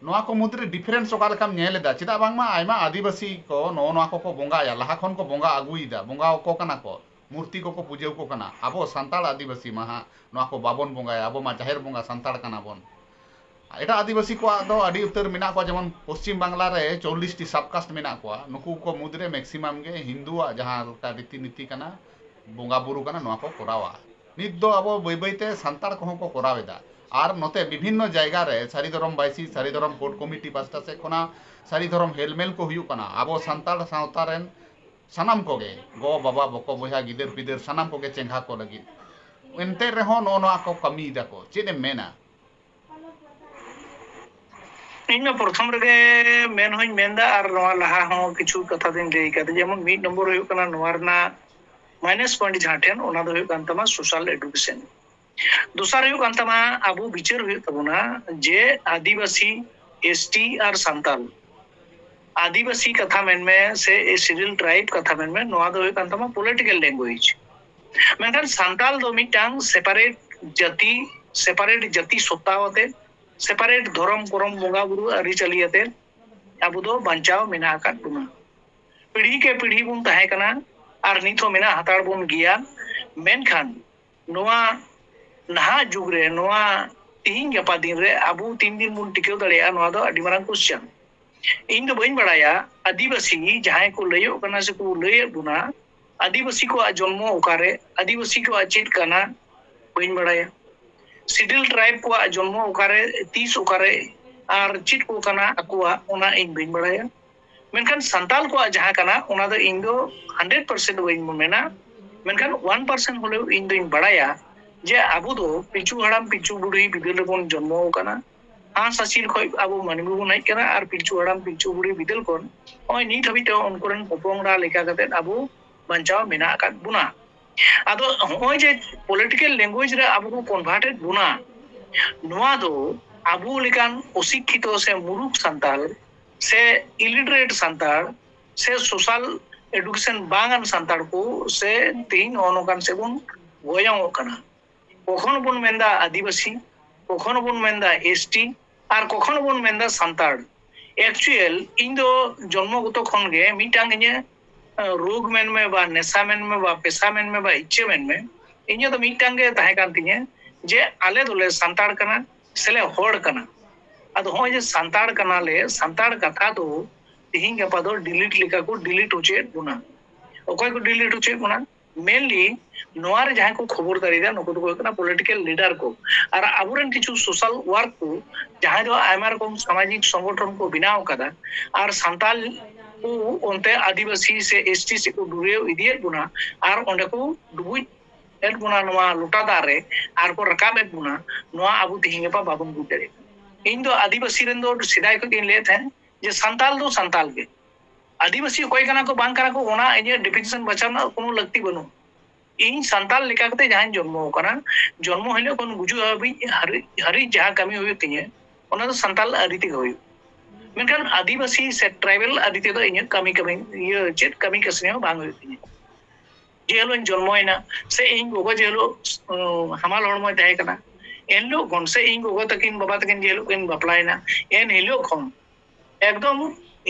ᱱᱚᱣᱟ ᱠᱚ ᱢᱩᱫᱽᱨᱮ difference ᱚᱠᱟ ᱞᱮᱠᱟᱢ ᱧᱮᱞ ᱮᱫᱟ? ᱪᱮᱫᱟᱜ ᱵᱟᱝᱢᱟ ᱟᱭᱢᱟ ᱟᱹᱫᱤᱵᱟᱹᱥᱤ ᱠᱚ ᱱᱚᱜᱼᱚ ᱱᱚᱣᱟ ᱠᱚᱠᱚ ᱵᱚᱸᱜᱟᱭᱟ, ᱞᱟᱦᱟ ᱠᱷᱚᱱ ᱠᱚ ᱵᱚᱸᱜᱟ ᱟᱹᱜᱩᱭᱮᱫᱟ, ᱵᱚᱸᱜᱟ ᱟᱠᱚ ᱠᱟᱱᱟ ᱠᱚ, ᱢᱩᱨᱛᱤ ᱠᱚᱠᱚ ᱯᱩᱡᱟᱹ ᱟᱠᱚ ᱠᱟᱱᱟ᱾ ᱟᱵᱚ ᱥᱟᱱᱛᱟᱲ ᱟᱹᱫᱤᱵᱟᱹᱥᱤ ᱢᱟ ᱦᱟᱸᱜ ᱱᱚᱣᱟ ᱠᱚ ᱵᱟᱵᱚᱱ ᱵᱚᱸᱜᱟᱭᱟ, ᱟᱵᱚ ᱢᱟ ᱡᱟᱦᱮᱨ ᱵᱚᱸᱜᱟ ᱥᱟᱱᱛᱟᱲ ᱠᱟᱱᱟ ᱵᱚᱱ᱾ ᱮᱴᱟᱜ ᱟᱹᱫᱤᱵᱟᱹᱥᱤ ᱠᱚᱣᱟᱜ ᱫᱚ ᱟᱹᱰᱤ ᱩᱛᱟᱹᱨ ᱢᱮᱱᱟᱜ ᱠᱚᱣᱟ, ᱡᱮᱢᱚᱱ ᱯᱚᱥᱪᱤᱢ ᱵᱟᱝᱞᱟ ᱨᱮ ᱪᱚᱞᱞᱤᱥ ᱴᱤ sub caste ᱢᱮᱱᱟᱜ ᱠᱚᱣᱟ᱾ ᱱᱩᱠᱩ ᱠᱚ ᱢᱩᱫᱽᱨᱮ maximum ᱜᱮ ᱦᱤᱱᱫᱩᱣᱟᱜ ᱡᱟᱦᱟᱸ ᱞᱮᱠᱟ ᱨᱤᱛᱤ ᱱᱤᱛᱤ ᱠᱟᱱᱟ, ᱵᱚᱸᱜᱟ ᱵᱩᱨᱩ ᱠᱟᱱᱟ, ᱱᱚᱣᱟ ᱠᱚ ᱠᱚᱨᱟᱣᱟ᱾ ᱱᱤᱛ ᱫᱚ ᱟᱵᱚ ᱵᱟᱹᱭ ᱵᱟᱹᱭ ᱛᱮ ᱥᱟᱱᱛᱟᱲ ᱠᱚᱦᱚᱸ ᱠᱚ ᱠᱚᱨᱟᱣ ᱮᱫᱟ᱾ ᱟᱨ ᱱᱚᱛᱮ ᱵᱤᱵᱷᱤᱱᱱᱚ ᱡᱟᱭᱜᱟ ᱨᱮ ᱥᱟᱹᱨᱤ ᱫᱷᱚᱨᱚᱢ ᱵᱟᱭᱥᱤ, ᱥᱟᱹᱨᱤ ᱫᱷᱚᱨᱚᱢ code committee ᱯᱟᱥᱴᱟ ᱥᱮᱫ ᱠᱷᱚᱱᱟᱜ ᱥᱟᱹᱨᱤ ᱫᱷᱚᱨᱚᱢ ᱦᱮᱞᱢᱮᱞ ᱠᱚ ᱦᱩᱭᱩᱜ ᱠᱟᱱᱟ᱾ ᱟᱵᱚ ᱥᱟᱱᱛᱟᱲ ᱥᱟᱶᱛᱟ ᱨᱮᱱ ᱥᱟᱱᱟᱢ ᱠᱚᱜᱮ, ᱜᱚ ᱵᱟᱵᱟ ᱵᱚᱠᱚ ᱵᱚᱭᱦᱟ ᱜᱤᱫᱟᱹᱨ ᱯᱤᱫᱟᱹᱨ ᱥᱟᱱᱟᱢ ᱠᱚᱜᱮ ᱪᱮᱸᱜᱷᱟ ᱠᱚ ᱞᱟᱹᱜᱤᱫ᱾ ᱮᱱᱛᱮ ᱨᱮᱦᱚᱸ ᱱᱚᱜᱼᱚ ᱱᱚᱣᱟ ᱠᱚ ᱠᱟᱹᱢᱤᱭ ᱫᱟᱠᱚ, ᱪᱮᱫ ᱮᱢ ᱢᱮᱱᱟ? ᱤᱧ ᱢᱟ ᱯᱨᱚᱛᱷᱚᱢ ᱨᱮᱜᱮ ᱢᱮᱱ ᱦᱚᱧ ᱢᱮᱱᱫᱟ ᱟᱨ ᱱᱚᱣᱟ ᱞᱟᱦᱟ ᱦᱚᱸ ᱠᱤᱪᱷᱩ ᱠᱟᱛᱷᱟ ᱫᱚᱧ ᱞᱟᱹᱭ ᱠᱟᱫᱟ, ᱡᱮᱢᱚᱱ ᱢᱤᱫ ᱱᱚᱢᱵᱚᱨ ᱦᱩᱭᱩᱜ ᱠᱟᱱᱟ ᱱᱚᱣᱟ ᱨᱮᱱᱟᱜ minus point ᱡᱟᱦᱟᱸ ᱴᱷᱮᱱ, ᱚᱱᱟ ᱫᱚ ᱦᱩᱭᱩᱜ ᱠᱟᱱ ᱛᱟᱢᱟ social education᱾ ᱫᱚᱥᱟᱨ ᱦᱩᱭᱩᱜ ᱠᱟᱱ ᱛᱟᱢᱟ, ᱟᱵᱚ ᱵᱤᱪᱟᱹᱨ ᱦᱩᱭᱩᱜ ᱛᱟᱵᱚᱱᱟ ᱡᱮ ᱟᱹᱫᱤᱵᱟᱹᱥᱤ, ᱮᱥ ᱴᱤ ᱟᱨ ᱥᱟᱱᱛᱟᱞ, ᱟᱹᱫᱤᱵᱟᱹᱥᱤ ᱠᱟᱛᱷᱟ ᱢᱮᱱᱢᱮ ᱥᱮ ᱥᱤᱰᱤᱭᱩᱞ ᱴᱨᱟᱭᱤᱵ ᱠᱟᱛᱷᱟ ᱢᱮᱱᱢᱮ, ᱱᱚᱣᱟ ᱫᱚ ᱦᱩᱭᱩᱜ ᱠᱟᱱ ᱛᱟᱢᱟ ᱯᱚᱞᱤᱴᱤᱠᱟᱞ ᱞᱮᱝᱜᱩᱭᱮᱡᱽ᱾ ᱢᱮᱱᱠᱷᱟᱱ ᱥᱟᱱᱛᱟᱞ ᱫᱚ ᱢᱤᱫᱴᱟᱝ ᱥᱮᱯᱟᱨᱮᱴ ᱡᱟᱹᱛᱤ, ᱥᱮᱯᱟᱨᱮᱴ ᱡᱟᱹᱛᱤ ᱥᱚᱛᱛᱟ ᱟᱛᱮ, ᱥᱮᱯᱟᱨᱮᱴ ᱫᱷᱚᱨᱚᱢ ᱠᱚᱨᱚᱢ, ᱵᱚᱸᱜᱟ ᱵᱩᱨᱩ, ᱟᱹᱨᱤᱪᱟᱹᱞᱤ ᱟᱛᱮ ᱟᱵᱚ ᱫᱚ ᱵᱟᱧᱪᱟᱣ ᱢᱮᱱᱟᱜ ᱟᱠᱟᱫ ᱵᱚᱱᱟ᱾ ᱯᱤᱲᱦᱤ ᱠᱮ ᱯᱤᱲᱦᱤ ᱵᱚᱱ ᱛᱟᱦᱮᱸ ᱠᱟᱱᱟ ᱟᱨ ᱱᱤᱛ ᱦᱚᱸ ᱢᱮᱱᱟᱜ ᱦᱟᱛᱟᱲ ᱵᱚᱱ ᱜᱮᱭᱟ᱾ ᱢᱮᱱᱠᱷᱟᱱ ᱱᱚᱣᱟ ᱱᱟᱦᱟᱜ ᱡᱩᱜᱽ ᱨᱮ, ᱱᱚᱣᱟ ᱛᱤᱦᱤᱧ ᱜᱟᱯᱟ ᱫᱤᱱ ᱨᱮ ᱟᱵᱚ ᱛᱤᱱ ᱫᱤᱱ ᱵᱚᱱ ᱴᱤᱠᱟᱹᱣ ᱫᱟᱲᱮᱭᱟᱜᱼᱟ, ᱱᱚᱣᱟ ᱫᱚ ᱟᱹᱰᱤ ᱢᱟᱨᱟᱝ ᱠᱚᱥᱪᱟᱱ᱾ ᱤᱧ ᱫᱚ ᱵᱟᱹᱧ ᱵᱟᱲᱟᱭᱟ ᱟᱹᱫᱤᱵᱟᱹᱥᱤ ᱡᱟᱦᱟᱸᱭ ᱠᱚ ᱞᱟᱹᱭᱚᱜ ᱠᱟᱱᱟ ᱥᱮᱠᱚ ᱞᱟᱹᱭᱮᱫ ᱵᱚᱱᱟ, ᱟᱹᱫᱤᱵᱟᱹᱥᱤ ᱠᱚᱣᱟᱜ ᱡᱚᱱᱢᱚ ᱚᱠᱟᱨᱮ, ᱟᱹᱫᱤᱵᱟᱹᱥᱤ ᱠᱚᱣᱟᱜ ᱪᱮᱫ ᱠᱟᱱᱟ, ᱵᱟᱹᱧ ᱵᱟᱲᱟᱭᱟ᱾ ᱥᱤᱰᱤᱭᱩᱞ ᱴᱨᱟᱭᱤᱵ ᱠᱚᱣᱟᱜ ᱡᱚᱱᱢᱚ ᱚᱠᱟᱨᱮ, ᱛᱤᱥ ᱚᱠᱟᱨᱮ, ᱟᱨ ᱪᱮᱫ ᱠᱚ ᱠᱟᱱᱟ ᱟᱠᱚᱣᱟᱜ, ᱚᱱᱟ ᱤᱧ ᱵᱟᱹᱧ ᱵᱟᱲᱟᱭᱟ᱾ ᱢᱮᱱᱠᱷᱟᱱ ᱥᱟᱱᱛᱟᱞ ᱠᱚᱣᱟᱜ ᱡᱟᱦᱟᱸ ᱠᱟᱱᱟ, ᱚᱱᱟ ᱫᱚ ᱤᱧ ᱫᱚ ᱦᱟᱱᱰᱨᱮᱰ ᱯᱟᱨᱥᱮᱱᱴ ᱵᱟᱹᱧ ᱢᱮᱱᱟ, ᱢᱮᱱᱠᱷᱟᱱ ᱚᱣᱟᱱ ᱯᱟᱨᱥᱮᱱᱴ ᱦᱚᱞᱮᱣ ᱤᱧ ᱫᱚᱧ ᱵᱟᱲᱟᱭᱟ ᱡᱮ ᱟᱵᱚ ᱫᱚ ᱯᱤᱞᱪᱩ ᱦᱟᱲᱟᱢ ᱯᱤᱞᱪᱩ ᱵᱩᱲᱦᱤ ᱵᱤᱫᱟᱹᱞ ᱨᱮᱵᱚᱱ ᱡᱚᱱᱢᱚ ᱟᱠᱟᱱᱟ᱾ ᱦᱟᱸᱥ ᱦᱟᱹᱥᱤᱞ ᱠᱷᱚᱱ ᱟᱵᱚ ᱢᱟᱹᱱᱢᱤ ᱵᱚᱱ ᱦᱮᱡ ᱟᱠᱟᱱᱟ ᱟᱨ ᱯᱤᱞᱪᱩ ᱦᱟᱲᱟᱢ ᱯᱤᱞᱪᱩ ᱵᱩᱲᱦᱤ ᱵᱤᱫᱟᱹᱞ ᱠᱷᱚᱱ ᱱᱚᱜᱼᱚᱭ ᱱᱤᱛ ᱦᱟᱹᱵᱤᱡ ᱛᱮ ᱩᱱᱠᱩ ᱨᱮᱱ ᱦᱚᱯᱚᱱ ᱮᱨᱟ ᱞᱮᱠᱟ ᱠᱟᱛᱮ ᱟᱵᱚ ᱵᱟᱧᱪᱟᱣ ᱢᱮᱱᱟᱜ ᱟᱠᱟᱫ ᱵᱚᱱᱟ᱾ ᱟᱫᱚ ᱱᱚᱜᱼᱚᱭ ᱡᱮ ᱯᱚᱞᱤᱴᱤᱠᱟᱞ ᱞᱮᱝᱜᱩᱭᱮᱡᱽ ᱨᱮ ᱟᱵᱚ ᱠᱚ ᱠᱚᱱᱵᱷᱟᱨᱴᱮᱰ ᱵᱚᱱᱟ, ᱱᱚᱣᱟ ᱫᱚ ᱟᱵᱚ ᱞᱮᱠᱟᱱ ᱚᱥᱤᱠᱠᱷᱤᱛᱚ ᱥᱮ ᱢᱩᱨᱩᱠᱷ ᱥᱟᱱᱛᱟᱲ ᱥᱮ ᱤᱞᱤᱴᱟᱨᱮᱴ ᱥᱟᱱᱛᱟᱲ ᱥᱮ ᱥᱳᱥᱟᱞ ᱮᱰᱩᱠᱮᱥᱚᱱ ᱵᱟᱝ ᱟᱱ ᱥᱟᱱᱛᱟᱲ ᱠᱚ ᱥᱮ ᱛᱮᱦᱮᱧ ᱱᱚᱜᱼᱚ ᱱᱚᱝᱠᱟᱱ ᱥᱮᱫ ᱵᱚᱱ ᱜᱚᱭᱚᱝᱚᱜ ᱠᱟᱱᱟ᱾ ᱠᱚᱠᱷᱚᱱᱳ ᱵᱚᱱ ᱢᱮᱱᱫᱟ ᱟᱹᱫᱤᱵᱟᱹᱥᱤ, ᱠᱚᱠᱷᱚᱱᱳ ᱵᱚᱱ ᱢᱮᱱᱫᱟ ᱮᱥ ᱴᱤ, ᱟᱨ ᱠᱚᱠᱷᱚᱱᱳ ᱵᱚᱱ ᱢᱮᱱᱫᱟ ᱥᱟᱱᱛᱟᱲ᱾ ᱮᱠᱪᱩᱭᱮᱞ ᱤᱧ ᱫᱚ ᱡᱚᱱᱢᱚᱜᱚᱛᱚ ᱠᱷᱚᱱ ᱜᱮ ᱢᱤᱫᱴᱟᱝ ᱤᱧᱟᱹᱜ, ᱟᱸ, ᱨᱳᱜᱽ ᱢᱮᱱᱢᱮ ᱵᱟ ᱱᱮᱥᱟ ᱢᱮᱱᱢᱮ ᱵᱟ ᱯᱮᱥᱟ ᱢᱮᱱᱢᱮ ᱵᱟ ᱤᱪᱪᱷᱟᱹ ᱢᱮᱱᱢᱮ, ᱤᱧᱟᱹᱜ ᱫᱚ ᱢᱤᱫᱴᱟᱝ ᱜᱮ ᱛᱟᱦᱮᱸ ᱠᱟᱱ ᱛᱤᱧᱟᱹ ᱡᱮ ᱟᱞᱮ ᱫᱚᱞᱮ ᱥᱟᱱᱛᱟᱲ ᱠᱟᱱᱟ ᱥᱮᱞᱮ ᱦᱚᱲ ᱠᱟᱱᱟ᱾ ᱟᱫᱚ ᱱᱚᱜᱼᱚᱭ ᱡᱮ ᱥᱟᱱᱛᱟᱲ ᱠᱟᱱᱟᱞᱮ, ᱥᱟᱱᱛᱟᱲ ᱠᱟᱛᱷᱟ ᱫᱚ ᱛᱤᱦᱤᱧ ᱜᱟᱯᱟ ᱫᱚ ᱰᱤᱞᱤᱴ ᱞᱮᱠᱟ ᱠᱚ ᱰᱤᱞᱤᱴ ᱦᱚᱪᱚᱭᱮᱫ ᱵᱚᱱᱟ᱾ ᱚᱠᱚᱭ ᱠᱚ ᱰᱤᱞᱤᱴ ᱦᱚᱪᱚᱭᱮᱫ ᱵᱚᱱᱟ? ᱢᱮᱱᱞᱤ ᱱᱚᱣᱟ ᱨᱮ ᱡᱟᱦᱟᱸᱭ ᱠᱚ ᱠᱷᱚᱵᱚᱨ ᱫᱟᱨᱤᱭᱮᱫᱟ, ᱱᱩᱠᱩ ᱫᱚᱠᱚ ᱦᱩᱭᱩᱜ ᱠᱟᱱᱟ ᱯᱚᱞᱤᱴᱤᱠᱟᱞ ᱞᱤᱰᱟᱨ ᱠᱚ ᱟᱨ ᱟᱵᱚᱨᱮᱱ ᱠᱤᱪᱷᱩ ᱥᱳᱥᱟᱞ ᱣᱟᱨᱠ ᱠᱚ, ᱡᱟᱦᱟᱸᱭ ᱫᱚ ᱟᱭᱢᱟ ᱨᱚᱠᱚᱢ ᱥᱟᱢᱟᱡᱤᱠ ᱥᱚᱝᱜᱚᱴᱷᱚᱱ ᱠᱚ ᱵᱮᱱᱟᱣ ᱟᱠᱟᱫᱟ ᱟᱨ ᱥᱟᱱᱛᱟᱞ ᱠᱚ ᱚᱱᱛᱮ ᱟᱹᱫᱤᱵᱟᱹᱥᱤ ᱥᱮ ᱮᱥ ᱴᱤ ᱥᱮᱫ ᱠᱚ ᱰᱩᱵᱟᱹᱣ ᱤᱫᱤᱭᱮᱫ ᱵᱚᱱᱟ ᱟᱨ ᱚᱸᱰᱮ ᱠᱚ ᱰᱩᱵᱩᱡ ᱮᱫ ᱵᱚᱱᱟ ᱱᱚᱣᱟ ᱞᱚᱴᱟ ᱫᱟᱜ ᱨᱮ ᱟᱨ ᱠᱚ ᱨᱟᱠᱟᱵ ᱮᱫ ᱵᱚᱱᱟ, ᱱᱚᱣᱟ ᱟᱵᱚ ᱛᱤᱦᱤᱧ ᱜᱟᱯᱟ ᱵᱟᱵᱚᱱ ᱵᱩᱡᱽ ᱫᱟᱲᱮᱭᱟᱜ ᱠᱟᱱᱟ᱾ ᱤᱧ ᱫᱚ ᱟᱹᱫᱤᱵᱟᱹᱥᱤ ᱨᱮᱱ ᱫᱚ ᱥᱮᱫᱟᱭ ᱠᱷᱚᱱ ᱜᱤᱧ ᱞᱟᱹᱭᱮᱫ ᱛᱟᱦᱮᱸᱫ ᱡᱮ ᱥᱟᱱᱛᱟᱞ ᱫᱚ ᱥᱟᱱᱛᱟᱞ ᱜᱮ᱾ ᱟᱹᱫᱤᱵᱟᱹᱥᱤ ᱚᱠᱚᱭ ᱠᱟᱱᱟ ᱠᱚ ᱵᱟᱝ ᱠᱟᱱᱟ ᱠᱚ, ᱚᱱᱟ ᱤᱧᱟᱹᱜ ᱰᱤᱯᱷᱤᱱᱮᱥᱚᱱ ᱵᱟᱪᱷᱟᱣ ᱨᱮᱱᱟᱜ ᱠᱳᱱᱳ ᱞᱟᱹᱠᱛᱤ ᱵᱟᱹᱱᱩᱜ᱾ ᱤᱧ ᱥᱟᱱᱛᱟᱲ ᱞᱮᱠᱟ ᱠᱟᱛᱮ ᱡᱟᱦᱟᱸᱧ ᱡᱚᱱᱢᱚ ᱟᱠᱟᱱᱟ, ᱡᱚᱱᱢᱚ ᱦᱤᱞᱳᱜ ᱠᱷᱚᱱ ᱜᱩᱡᱩᱜ ᱦᱟᱹᱵᱤᱡ, ᱦᱟᱹᱨᱤᱡ, ᱦᱟᱹᱨᱤᱡ ᱡᱟᱦᱟᱸ ᱠᱟᱹᱢᱤ ᱦᱩᱭᱩᱜ ᱛᱤᱧᱟᱹ, ᱚᱱᱟ ᱫᱚ ᱥᱟᱱᱛᱟᱲ ᱟᱹᱨᱤ ᱛᱮᱜᱮ ᱦᱩᱭᱩᱜ᱾ ᱢᱮᱱᱠᱷᱟᱱ ᱟᱹᱫᱤᱵᱟᱹᱥᱤ ᱥᱮ ᱴᱨᱟᱭᱵᱮᱞ ᱟᱹᱨᱤ ᱛᱮᱫᱚ ᱤᱧᱟᱹᱜ ᱠᱟᱹᱢᱤ, ᱠᱟᱹᱢᱤ, ᱤᱭᱟᱹ, ᱪᱮᱫ ᱠᱟᱹᱢᱤ ᱠᱟᱹᱥᱱᱤ ᱦᱚᱸ ᱵᱟᱝ ᱦᱩᱭᱩᱜ ᱛᱤᱧᱟᱹ᱾ ᱡᱮ ᱦᱤᱞᱳᱜ ᱤᱧ ᱡᱚᱱᱢᱚᱭᱮᱱᱟ, ᱥᱮ ᱤᱧ ᱜᱚᱜᱚ ᱡᱮ ᱦᱤᱞᱳᱜ, ᱩᱸ, ᱦᱟᱢᱟᱞ ᱦᱚᱲᱢᱚᱭ ᱛᱟᱦᱮᱸ ᱠᱟᱱᱟ, ᱮᱱ ᱦᱤᱞᱳᱜ ᱠᱷᱚᱱ, ᱥᱮ ᱤᱧ ᱜᱚᱜᱚ ᱛᱟᱹᱠᱤᱱ, ᱵᱟᱵᱟ ᱛᱟᱹᱠᱤᱱ ᱡᱮ ᱦᱤᱞᱳᱜ ᱠᱤᱱ ᱵᱟᱯᱞᱟᱭᱮᱱᱟ, ᱮᱱ ᱦᱤᱞᱳᱜ ᱠᱷᱚᱱ ᱮᱠᱫᱚᱢ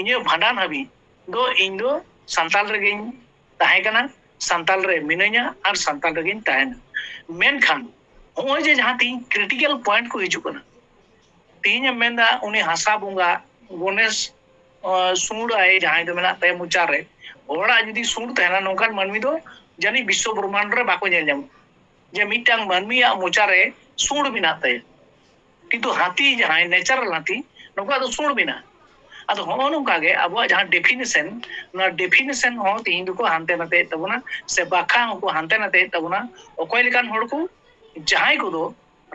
ᱤᱧᱟᱹᱜ ᱵᱷᱟᱸᱰᱟᱱ ᱦᱟᱹᱵᱤᱡ ᱫᱚ ᱤᱧ ᱫᱚ ᱥᱟᱱᱛᱟᱞ ᱨᱮᱜᱮᱧ ᱛᱟᱦᱮᱸ ᱠᱟᱱᱟ, ᱥᱟᱱᱛᱟᱞ ᱨᱮ ᱢᱤᱱᱟᱹᱧᱟ ᱟᱨ ᱥᱟᱱᱛᱟᱞ ᱨᱮᱜᱮᱧ ᱛᱟᱦᱮᱱᱟ᱾ ᱢᱮᱱᱠᱷᱟᱱ ᱱᱚᱜᱼᱚᱭ ᱡᱮ ᱡᱟᱦᱟᱸ ᱛᱤᱦᱤᱧ ᱠᱨᱤᱴᱤᱠᱮᱞ ᱯᱚᱭᱮᱱᱴ ᱠᱚ ᱦᱤᱡᱩᱜ ᱠᱟᱱᱟ, ᱛᱤᱦᱤᱧ ᱮᱢ ᱢᱮᱱᱫᱟ ᱩᱱᱤ ᱦᱟᱥᱟ ᱵᱚᱸᱜᱟ ᱜᱚᱱᱮᱥ, ᱟᱸ, ᱥᱩᱸᱰ ᱟᱭ ᱡᱟᱦᱟᱸᱭ ᱫᱚ ᱢᱮᱱᱟᱜ ᱛᱟᱭᱟ ᱢᱚᱪᱟ ᱨᱮ, ᱦᱚᱲᱟᱜ ᱡᱩᱫᱤ ᱥᱩᱸᱰ ᱛᱟᱦᱮᱱᱟ, ᱱᱚᱝᱠᱟᱱ ᱢᱟᱹᱱᱢᱤ ᱫᱚ ᱡᱟᱹᱱᱤᱡ ᱵᱤᱥᱥᱚ ᱵᱨᱚᱦᱢᱟᱱᱰ ᱨᱮ ᱵᱟᱠᱚ ᱧᱮᱞ ᱧᱟᱢᱚᱜᱼᱟ, ᱡᱮ ᱢᱤᱫᱴᱟᱝ ᱢᱟᱹᱱᱢᱤᱭᱟᱜ ᱢᱚᱪᱟ ᱨᱮ ᱥᱩᱸᱰ ᱢᱮᱱᱟᱜ ᱛᱟᱭᱟ᱾ ᱠᱤᱱᱛᱩ ᱦᱟᱹᱛᱤ ᱡᱟᱦᱟᱸᱭ ᱱᱮᱪᱟᱨᱟᱞ ᱦᱟᱹᱛᱤ, ᱱᱩᱠᱩᱣᱟᱜ ᱫᱚ ᱥᱩᱬ ᱢᱮᱱᱟᱜᱼᱟ᱾ ᱟᱫᱚ ᱦᱚᱸᱜᱼᱚ ᱱᱚᱝᱠᱟ ᱜᱮ ᱟᱵᱚᱣᱟᱜ ᱡᱟᱦᱟᱸ ᱰᱮᱯᱷᱤᱱᱮᱥᱚᱱ, ᱱᱚᱣᱟ ᱰᱮᱯᱷᱤᱱᱮᱥᱚᱱ ᱦᱚᱸ ᱛᱮᱦᱮᱧ ᱫᱚᱠᱚ ᱦᱟᱱᱛᱮ ᱱᱟᱛᱮᱭᱮᱫ ᱛᱟᱵᱚᱱᱟ, ᱥᱮ ᱵᱟᱠᱷᱟ ᱦᱚᱸᱠᱚ ᱦᱟᱱᱛᱮ ᱱᱟᱛᱮᱭᱮᱫ ᱛᱟᱵᱚᱱᱟ᱾ ᱚᱠᱚᱭ ᱞᱮᱠᱟᱱ ᱦᱚᱲ ᱠᱚ? ᱡᱟᱦᱟᱸᱭ ᱠᱚᱫᱚ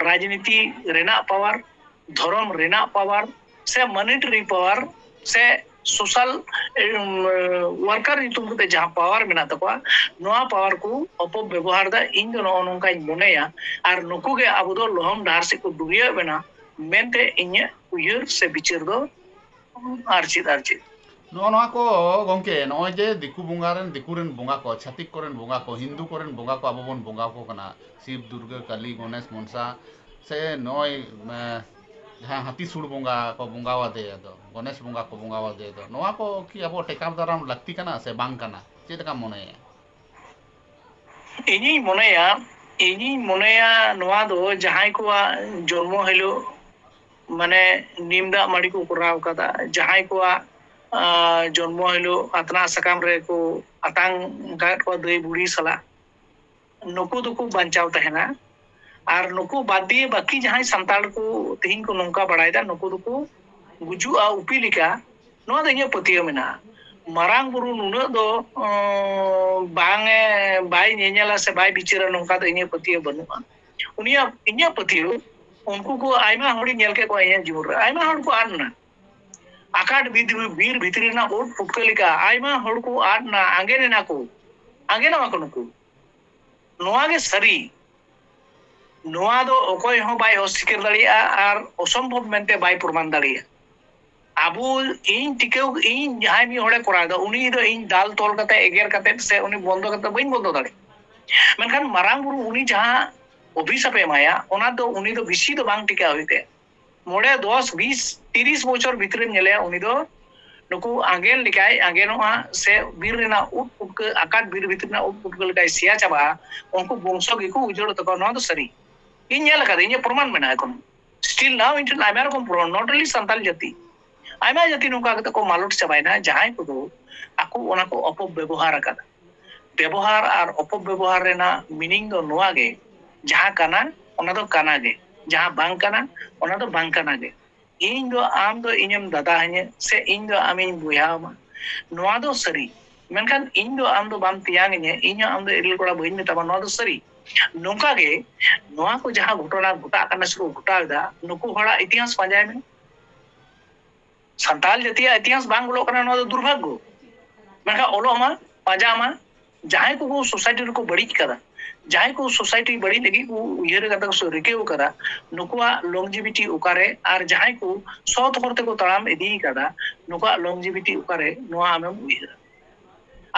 ᱨᱟᱡᱽᱱᱤᱛᱤ ᱨᱮᱱᱟᱜ ᱯᱟᱣᱟᱨ, ᱫᱷᱚᱨᱚᱢ ᱨᱮᱱᱟᱜ ᱯᱟᱣᱟᱨ, ᱥᱮ ᱢᱚᱱᱤᱴᱟᱨᱤ ᱯᱟᱣᱟᱨ, ᱥᱮ ᱥᱳᱥᱟᱞ ᱣᱟᱨᱠᱟᱨ ᱧᱩᱛᱩᱢ ᱠᱟᱛᱮ ᱡᱟᱦᱟᱸ ᱯᱟᱣᱟᱨ ᱢᱮᱱᱟᱜ ᱛᱟᱠᱚᱣᱟ, ᱱᱚᱣᱟ ᱯᱟᱣᱟᱨ ᱠᱚ ᱚᱯᱚᱵᱮᱵᱚᱦᱟᱨ ᱫᱟ᱾ ᱤᱧ ᱫᱚ ᱱᱚᱜᱼᱚ ᱱᱚᱝᱠᱟᱧ ᱢᱚᱱᱮᱭᱟ᱾ ᱟᱨ ᱱᱩᱠᱩ ᱜᱮ ᱟᱵᱚ ᱫᱚ ᱞᱚᱦᱚᱢ ᱰᱟᱦᱟᱨ ᱥᱮᱫ ᱠᱚ ᱰᱩᱨᱤᱭᱟᱹᱜ ᱵᱮᱱᱟ ᱢᱮᱱᱛᱮ ᱤᱧᱟᱹᱜ ᱩᱭᱦᱟᱹᱨ ᱥᱮ ᱵᱤᱪᱟᱹᱨ ᱫᱚ᱾ ᱟᱨ ᱪᱮᱫ, ᱟᱨ ᱪᱮᱫ? ᱱᱚᱜᱼᱚ ᱱᱚᱣᱟ ᱠᱚ ᱜᱚᱢᱠᱮ, ᱱᱚᱜᱼᱚᱭ ᱡᱮ ᱫᱤᱠᱩ ᱵᱚᱸᱜᱟ ᱨᱮᱱ, ᱫᱤᱠᱩ ᱨᱮᱱ ᱵᱚᱸᱜᱟ ᱠᱚ, ᱪᱷᱟᱹᱛᱤᱠ ᱠᱚᱨᱮᱱ ᱵᱚᱸᱜᱟ ᱠᱚ, ᱦᱤᱱᱫᱩ ᱠᱚᱨᱮᱱ ᱵᱚᱸᱜᱟ ᱠᱚ ᱟᱵᱚ ᱵᱚᱱ ᱵᱚᱸᱜᱟ ᱟᱠᱚ ᱠᱟᱱᱟ, ᱥᱤᱵ, ᱫᱩᱨᱜᱟᱹ, ᱠᱟᱞᱤ, ᱜᱚᱱᱮᱥ, ᱢᱚᱱᱥᱟ, ᱥᱮ ᱱᱚᱜᱼᱚᱭ, ᱮ, ᱡᱟᱦᱟᱸ ᱦᱟᱹᱛᱤ ᱥᱩᱲ ᱵᱚᱸᱜᱟ ᱠᱚ ᱵᱚᱸᱜᱟ ᱟᱫᱮᱭᱟ ᱫᱚ, ᱜᱚᱱᱮᱥ ᱵᱚᱸᱜᱟ ᱠᱚ ᱵᱚᱸᱜᱟ ᱟᱫᱮᱭᱟ ᱫᱚ, ᱱᱚᱣᱟ ᱠᱚ ᱠᱤ ᱟᱵᱚ ᱴᱮᱠᱟᱣ ᱫᱟᱨᱟᱢ ᱞᱟᱹᱠᱛᱤ ᱠᱟᱱᱟ ᱥᱮ ᱵᱟᱝ ᱠᱟᱱᱟ? ᱪᱮᱫ ᱞᱮᱠᱟᱢ ᱢᱚᱱᱮᱭᱟ? ᱤᱧᱤᱧ ᱢᱚᱱᱮᱭᱟ, ᱤᱧᱤᱧ ᱢᱚᱱᱮᱭᱟ ᱱᱚᱣᱟ ᱫᱚ ᱡᱟᱦᱟᱸᱭ ᱠᱚᱣᱟᱜ ᱡᱚᱱᱢᱚ ᱦᱤᱞᱳᱜ ᱢᱟᱱᱮ ᱱᱤᱢ ᱫᱟᱜ ᱢᱟᱹᱰᱤ ᱠᱚ ᱠᱚᱨᱟᱣ ᱠᱟᱫᱟ, ᱡᱟᱦᱟᱸᱭ ᱠᱚᱣᱟᱜ, ᱟᱸ, ᱡᱚᱱᱢᱚ ᱦᱤᱞᱳᱜ ᱟᱛᱱᱟᱜ ᱥᱟᱠᱟᱢ ᱨᱮᱠᱚ ᱟᱛᱟᱝ ᱟᱠᱟᱫ ᱠᱚᱣᱟ ᱫᱟᱹᱭ ᱵᱩᱲᱦᱤ ᱥᱟᱞᱟᱜ, ᱱᱩᱠᱩ ᱫᱚᱠᱚ ᱵᱟᱧᱪᱟᱣ ᱛᱟᱦᱮᱱᱟ᱾ ᱟᱨ ᱱᱩᱠᱩ ᱵᱟᱫ ᱫᱤᱭᱮ ᱵᱟᱹᱠᱤ ᱡᱟᱦᱟᱸᱭ ᱥᱟᱱᱛᱟᱲ ᱠᱚ ᱛᱮᱦᱮᱧ ᱠᱚ ᱱᱚᱝᱠᱟ ᱵᱟᱲᱟᱭᱮᱫᱟ, ᱱᱩᱠᱩ ᱫᱚᱠᱚ ᱜᱩᱡᱩᱜᱼᱟ ᱩᱯᱤ ᱞᱮᱠᱟ᱾ ᱱᱚᱣᱟ ᱫᱚ ᱤᱧᱟᱹᱜ ᱯᱟᱹᱛᱭᱟᱹᱣ ᱢᱮᱱᱟᱜᱼᱟ᱾ ᱢᱟᱨᱟᱝ ᱵᱩᱨᱩ ᱱᱩᱱᱟᱹᱜ ᱫᱚ, ᱚᱸ, ᱵᱟᱝ ᱮ, ᱵᱟᱭ ᱧᱮᱧᱮᱞᱟ ᱥᱮ ᱵᱟᱭ ᱵᱤᱪᱟᱹᱨᱟ, ᱱᱚᱝᱠᱟ ᱫᱚ ᱤᱧᱟᱹᱜ ᱯᱟᱹᱛᱭᱟᱹᱣ ᱵᱟᱹᱱᱩᱜᱼᱟ᱾ ᱩᱱᱤᱭᱟᱜ, ᱤᱧᱟᱹᱜ ᱯᱟᱹᱛᱭᱟᱹᱣ, ᱩᱱᱠᱩ ᱠᱚ ᱟᱭᱢᱟ ᱦᱚᱲᱤᱧ ᱧᱮᱞ ᱠᱮᱫ ᱠᱚᱣᱟ ᱤᱧᱟᱹᱜ ᱡᱤᱵᱚᱱ ᱨᱮ, ᱟᱭᱢᱟ ᱦᱚᱲ ᱠᱚ ᱟᱫ ᱮᱱᱟ᱾ ᱟᱠᱟᱴ ᱵᱤᱨ, ᱵᱤᱨ ᱵᱷᱤᱛᱨᱤ ᱨᱮᱱᱟᱜ ᱩᱫ ᱯᱩᱴᱠᱟᱹ ᱞᱮᱠᱟ ᱟᱭᱢᱟ ᱦᱚᱲ ᱠᱚ ᱟᱫ ᱮᱱᱟ, ᱟᱸᱜᱮᱱ ᱮᱱᱟ ᱠᱚ, ᱟᱸᱜᱮᱱ ᱮᱱᱟ ᱠᱚ ᱱᱩᱠᱩ᱾ ᱱᱚᱣᱟ ᱜᱮ ᱥᱟᱹᱨᱤ᱾ ᱱᱚᱣᱟ ᱫᱚ ᱚᱠᱚᱭ ᱦᱚᱸ ᱵᱟᱭ ᱚᱥᱤᱠᱟᱹᱨ ᱫᱟᱲᱮᱭᱟᱜᱼᱟ ᱟᱨ ᱚᱥᱚᱢᱵᱷᱚᱵ ᱢᱮᱱᱛᱮ ᱵᱟᱭ ᱯᱨᱚᱢᱟᱱ ᱫᱟᱲᱮᱭᱟᱜᱼᱟ᱾ ᱟᱵᱚ, ᱤᱧ ᱴᱤᱠᱟᱹᱣ, ᱤᱧ ᱡᱟᱦᱟᱸᱭ ᱢᱤᱫ ᱦᱚᱲᱮ ᱠᱚᱨᱟᱣ ᱮᱫᱟ, ᱩᱱᱤ ᱫᱚ ᱤᱧ ᱫᱟᱞ ᱛᱚᱞ ᱠᱟᱛᱮ, ᱮᱜᱮᱨ ᱠᱟᱛᱮ ᱥᱮ ᱩᱱᱤ ᱵᱚᱱᱫᱚ ᱠᱟᱛᱮ ᱵᱟᱹᱧ ᱵᱚᱱᱫᱚ ᱫᱟᱲᱮᱭᱟᱜᱼᱟ᱾ ᱢᱮᱱᱠᱷᱟᱱ ᱢᱟᱨᱟᱝ ᱵᱩᱨᱩ ᱩᱱᱤ ᱡᱟᱦᱟᱸ ᱚᱵᱷᱤᱥᱟᱯ ᱮ ᱮᱢᱟᱭᱟ, ᱚᱱᱟ ᱫᱚ ᱩᱱᱤ ᱫᱚ ᱵᱮᱥᱤ ᱫᱚ ᱵᱟᱝ ᱴᱤᱠᱟᱹᱣ ᱦᱩᱭᱩᱜ ᱛᱟᱭᱟ᱾ ᱢᱚᱬᱮ, ᱫᱚᱥ, ᱵᱤᱥ, ᱛᱤᱨᱤᱥ ᱵᱚᱪᱷᱚᱨ ᱵᱷᱤᱛᱨᱤᱢ ᱧᱮᱞᱮᱭᱟ, ᱩᱱᱤ ᱫᱚ ᱱᱩᱠᱩ ᱟᱸᱜᱮᱱ ᱞᱮᱠᱟᱭ ᱟᱸᱜᱮᱱᱚᱜᱼᱟ ᱥᱮ ᱵᱤᱨ ᱨᱮᱱᱟᱜ ᱩᱫ ᱯᱩᱴᱠᱟᱹ, ᱟᱠᱟᱴ ᱵᱤᱨ ᱵᱷᱤᱛᱨᱤ ᱨᱮᱱᱟᱜ ᱩᱫ ᱯᱩᱴᱠᱟᱹ ᱞᱮᱠᱟᱭ ᱥᱮᱭᱟ ᱪᱟᱵᱟᱜᱼᱟ᱾ ᱩᱱᱠᱩ ᱵᱚᱝᱥᱚ ᱜᱮᱠᱚ ᱩᱡᱟᱹᱲᱚᱜ ᱛᱟᱠᱚᱣᱟ᱾ ᱱᱚᱣᱟ ᱫᱚ ᱥᱟᱹᱨᱤ, ᱤᱧ ᱧᱮᱞ ᱟᱠᱟᱫᱟ, ᱤᱧᱟᱹᱜ ᱯᱨᱚᱢᱟᱱ ᱢᱮᱱᱟᱜᱼᱟ ᱮᱠᱷᱚᱱ᱾ Still now ᱤᱧ ᱴᱷᱮᱱ ᱟᱭᱢᱟ ᱨᱚᱠᱚᱢ ᱯᱨᱚᱢᱟᱱ, not only ᱥᱟᱱᱛᱟᱲ ᱡᱟᱹᱛᱤ, ᱟᱭᱢᱟ ᱡᱟᱹᱛᱤ ᱱᱚᱝᱠᱟ ᱠᱟᱛᱮ ᱠᱚ ᱢᱟᱞᱚᱴ ᱪᱟᱵᱟᱭᱮᱱᱟ, ᱡᱟᱦᱟᱸᱭ ᱠᱚᱫᱚ ᱟᱠᱚ ᱚᱱᱟ ᱠᱚ ᱚᱯᱚᱵᱮᱵᱚᱦᱟᱨ ᱟᱠᱟᱫᱟ᱾ ᱵᱮᱵᱚᱦᱟᱨ ᱟᱨ ᱚᱯᱚᱵᱮᱵᱚᱦᱟᱨ ᱨᱮᱱᱟᱜ meaning ᱫᱚ ᱱᱚᱣᱟ ᱜᱮ, ᱡᱟᱦᱟᱸ ᱠᱟᱱᱟ ᱚᱱᱟ ᱫᱚ ᱠᱟᱱᱟ ᱜᱮ, ᱡᱟᱦᱟᱸ ᱵᱟᱝ ᱠᱟᱱᱟ ᱚᱱᱟ ᱫᱚ ᱵᱟᱝ ᱠᱟᱱᱟ ᱜᱮ᱾ ᱤᱧ ᱫᱚ ᱟᱢ ᱫᱚ ᱤᱧᱮᱢ ᱫᱟᱫᱟ ᱟᱹᱧᱟᱹ ᱥᱮ ᱤᱧ ᱫᱚ ᱟᱢᱤᱧ ᱵᱚᱭᱦᱟ ᱟᱢᱟ, ᱱᱚᱣᱟ ᱫᱚ ᱥᱟᱹᱨᱤ᱾ ᱢᱮᱱᱠᱷᱟᱱ ᱤᱧ ᱫᱚ ᱟᱢ ᱫᱚ ᱵᱟᱢ ᱛᱮᱭᱟᱝ ᱟᱹᱧᱟᱹ, ᱤᱧ ᱦᱚᱸ ᱟᱢ ᱫᱚ ᱮᱨᱮᱞ ᱠᱚᱲᱟ ᱵᱟᱹᱧ ᱢᱮᱛᱟᱢᱟ, ᱱᱚᱣᱟ ᱫᱚ ᱥᱟᱹᱨᱤ᱾ ᱱᱚᱝᱠᱟ ᱜᱮ ᱱᱚᱣᱟ ᱠᱚ ᱡᱟᱦᱟᱸ ᱜᱷᱚᱴᱚᱱᱟ ᱜᱷᱚᱴᱟᱜ ᱠᱟᱱᱟ ᱥᱮᱠᱚ ᱜᱷᱚᱴᱟᱣ ᱮᱫᱟ, ᱱᱩᱠᱩ ᱦᱚᱲᱟᱜ ᱤᱛᱤᱦᱟᱥ ᱯᱟᱸᱡᱟᱭ ᱢᱮ᱾ ᱥᱟᱱᱛᱟᱲ ᱡᱟᱹᱛᱤᱭᱟᱜ ᱤᱛᱤᱦᱟᱥ ᱵᱟᱝ ᱚᱞᱚᱜ ᱠᱟᱱᱟ, ᱱᱚᱣᱟ ᱫᱚ ᱫᱩᱨᱵᱷᱟᱜᱽᱜᱚ᱾ ᱢᱮᱱᱠᱷᱟᱱ ᱚᱞᱚᱜ ᱢᱟ, ᱯᱟᱸᱡᱟ ᱢᱟ, ᱡᱟᱦᱟᱸᱭ ᱠᱚ society ᱨᱮᱠᱚ ᱵᱟᱹᱲᱤᱡ ᱠᱟᱫᱟ, ᱡᱟᱦᱟᱸᱭ ᱠᱚ society ᱵᱟᱹᱲᱤᱡ ᱞᱟᱹᱜᱤᱫ ᱠᱚ ᱩᱭᱦᱟᱹᱨ ᱠᱟᱫᱟ ᱥᱮ ᱨᱤᱠᱟᱹᱣ ᱠᱟᱫᱟ, ᱱᱩᱠᱩᱣᱟᱜ longevity ᱚᱠᱟᱨᱮ? ᱟᱨ ᱡᱟᱦᱟᱸᱭ ᱠᱚ ᱥᱚᱛ ᱦᱚᱨ ᱛᱮᱠᱚ ᱛᱟᱲᱟᱢ ᱤᱫᱤ ᱠᱟᱫᱟ, ᱱᱩᱠᱩᱣᱟᱜ longevity ᱚᱠᱟᱨᱮ? ᱱᱚᱣᱟ ᱟᱢᱮᱢ ᱩᱭᱦᱟᱹᱨᱟ᱾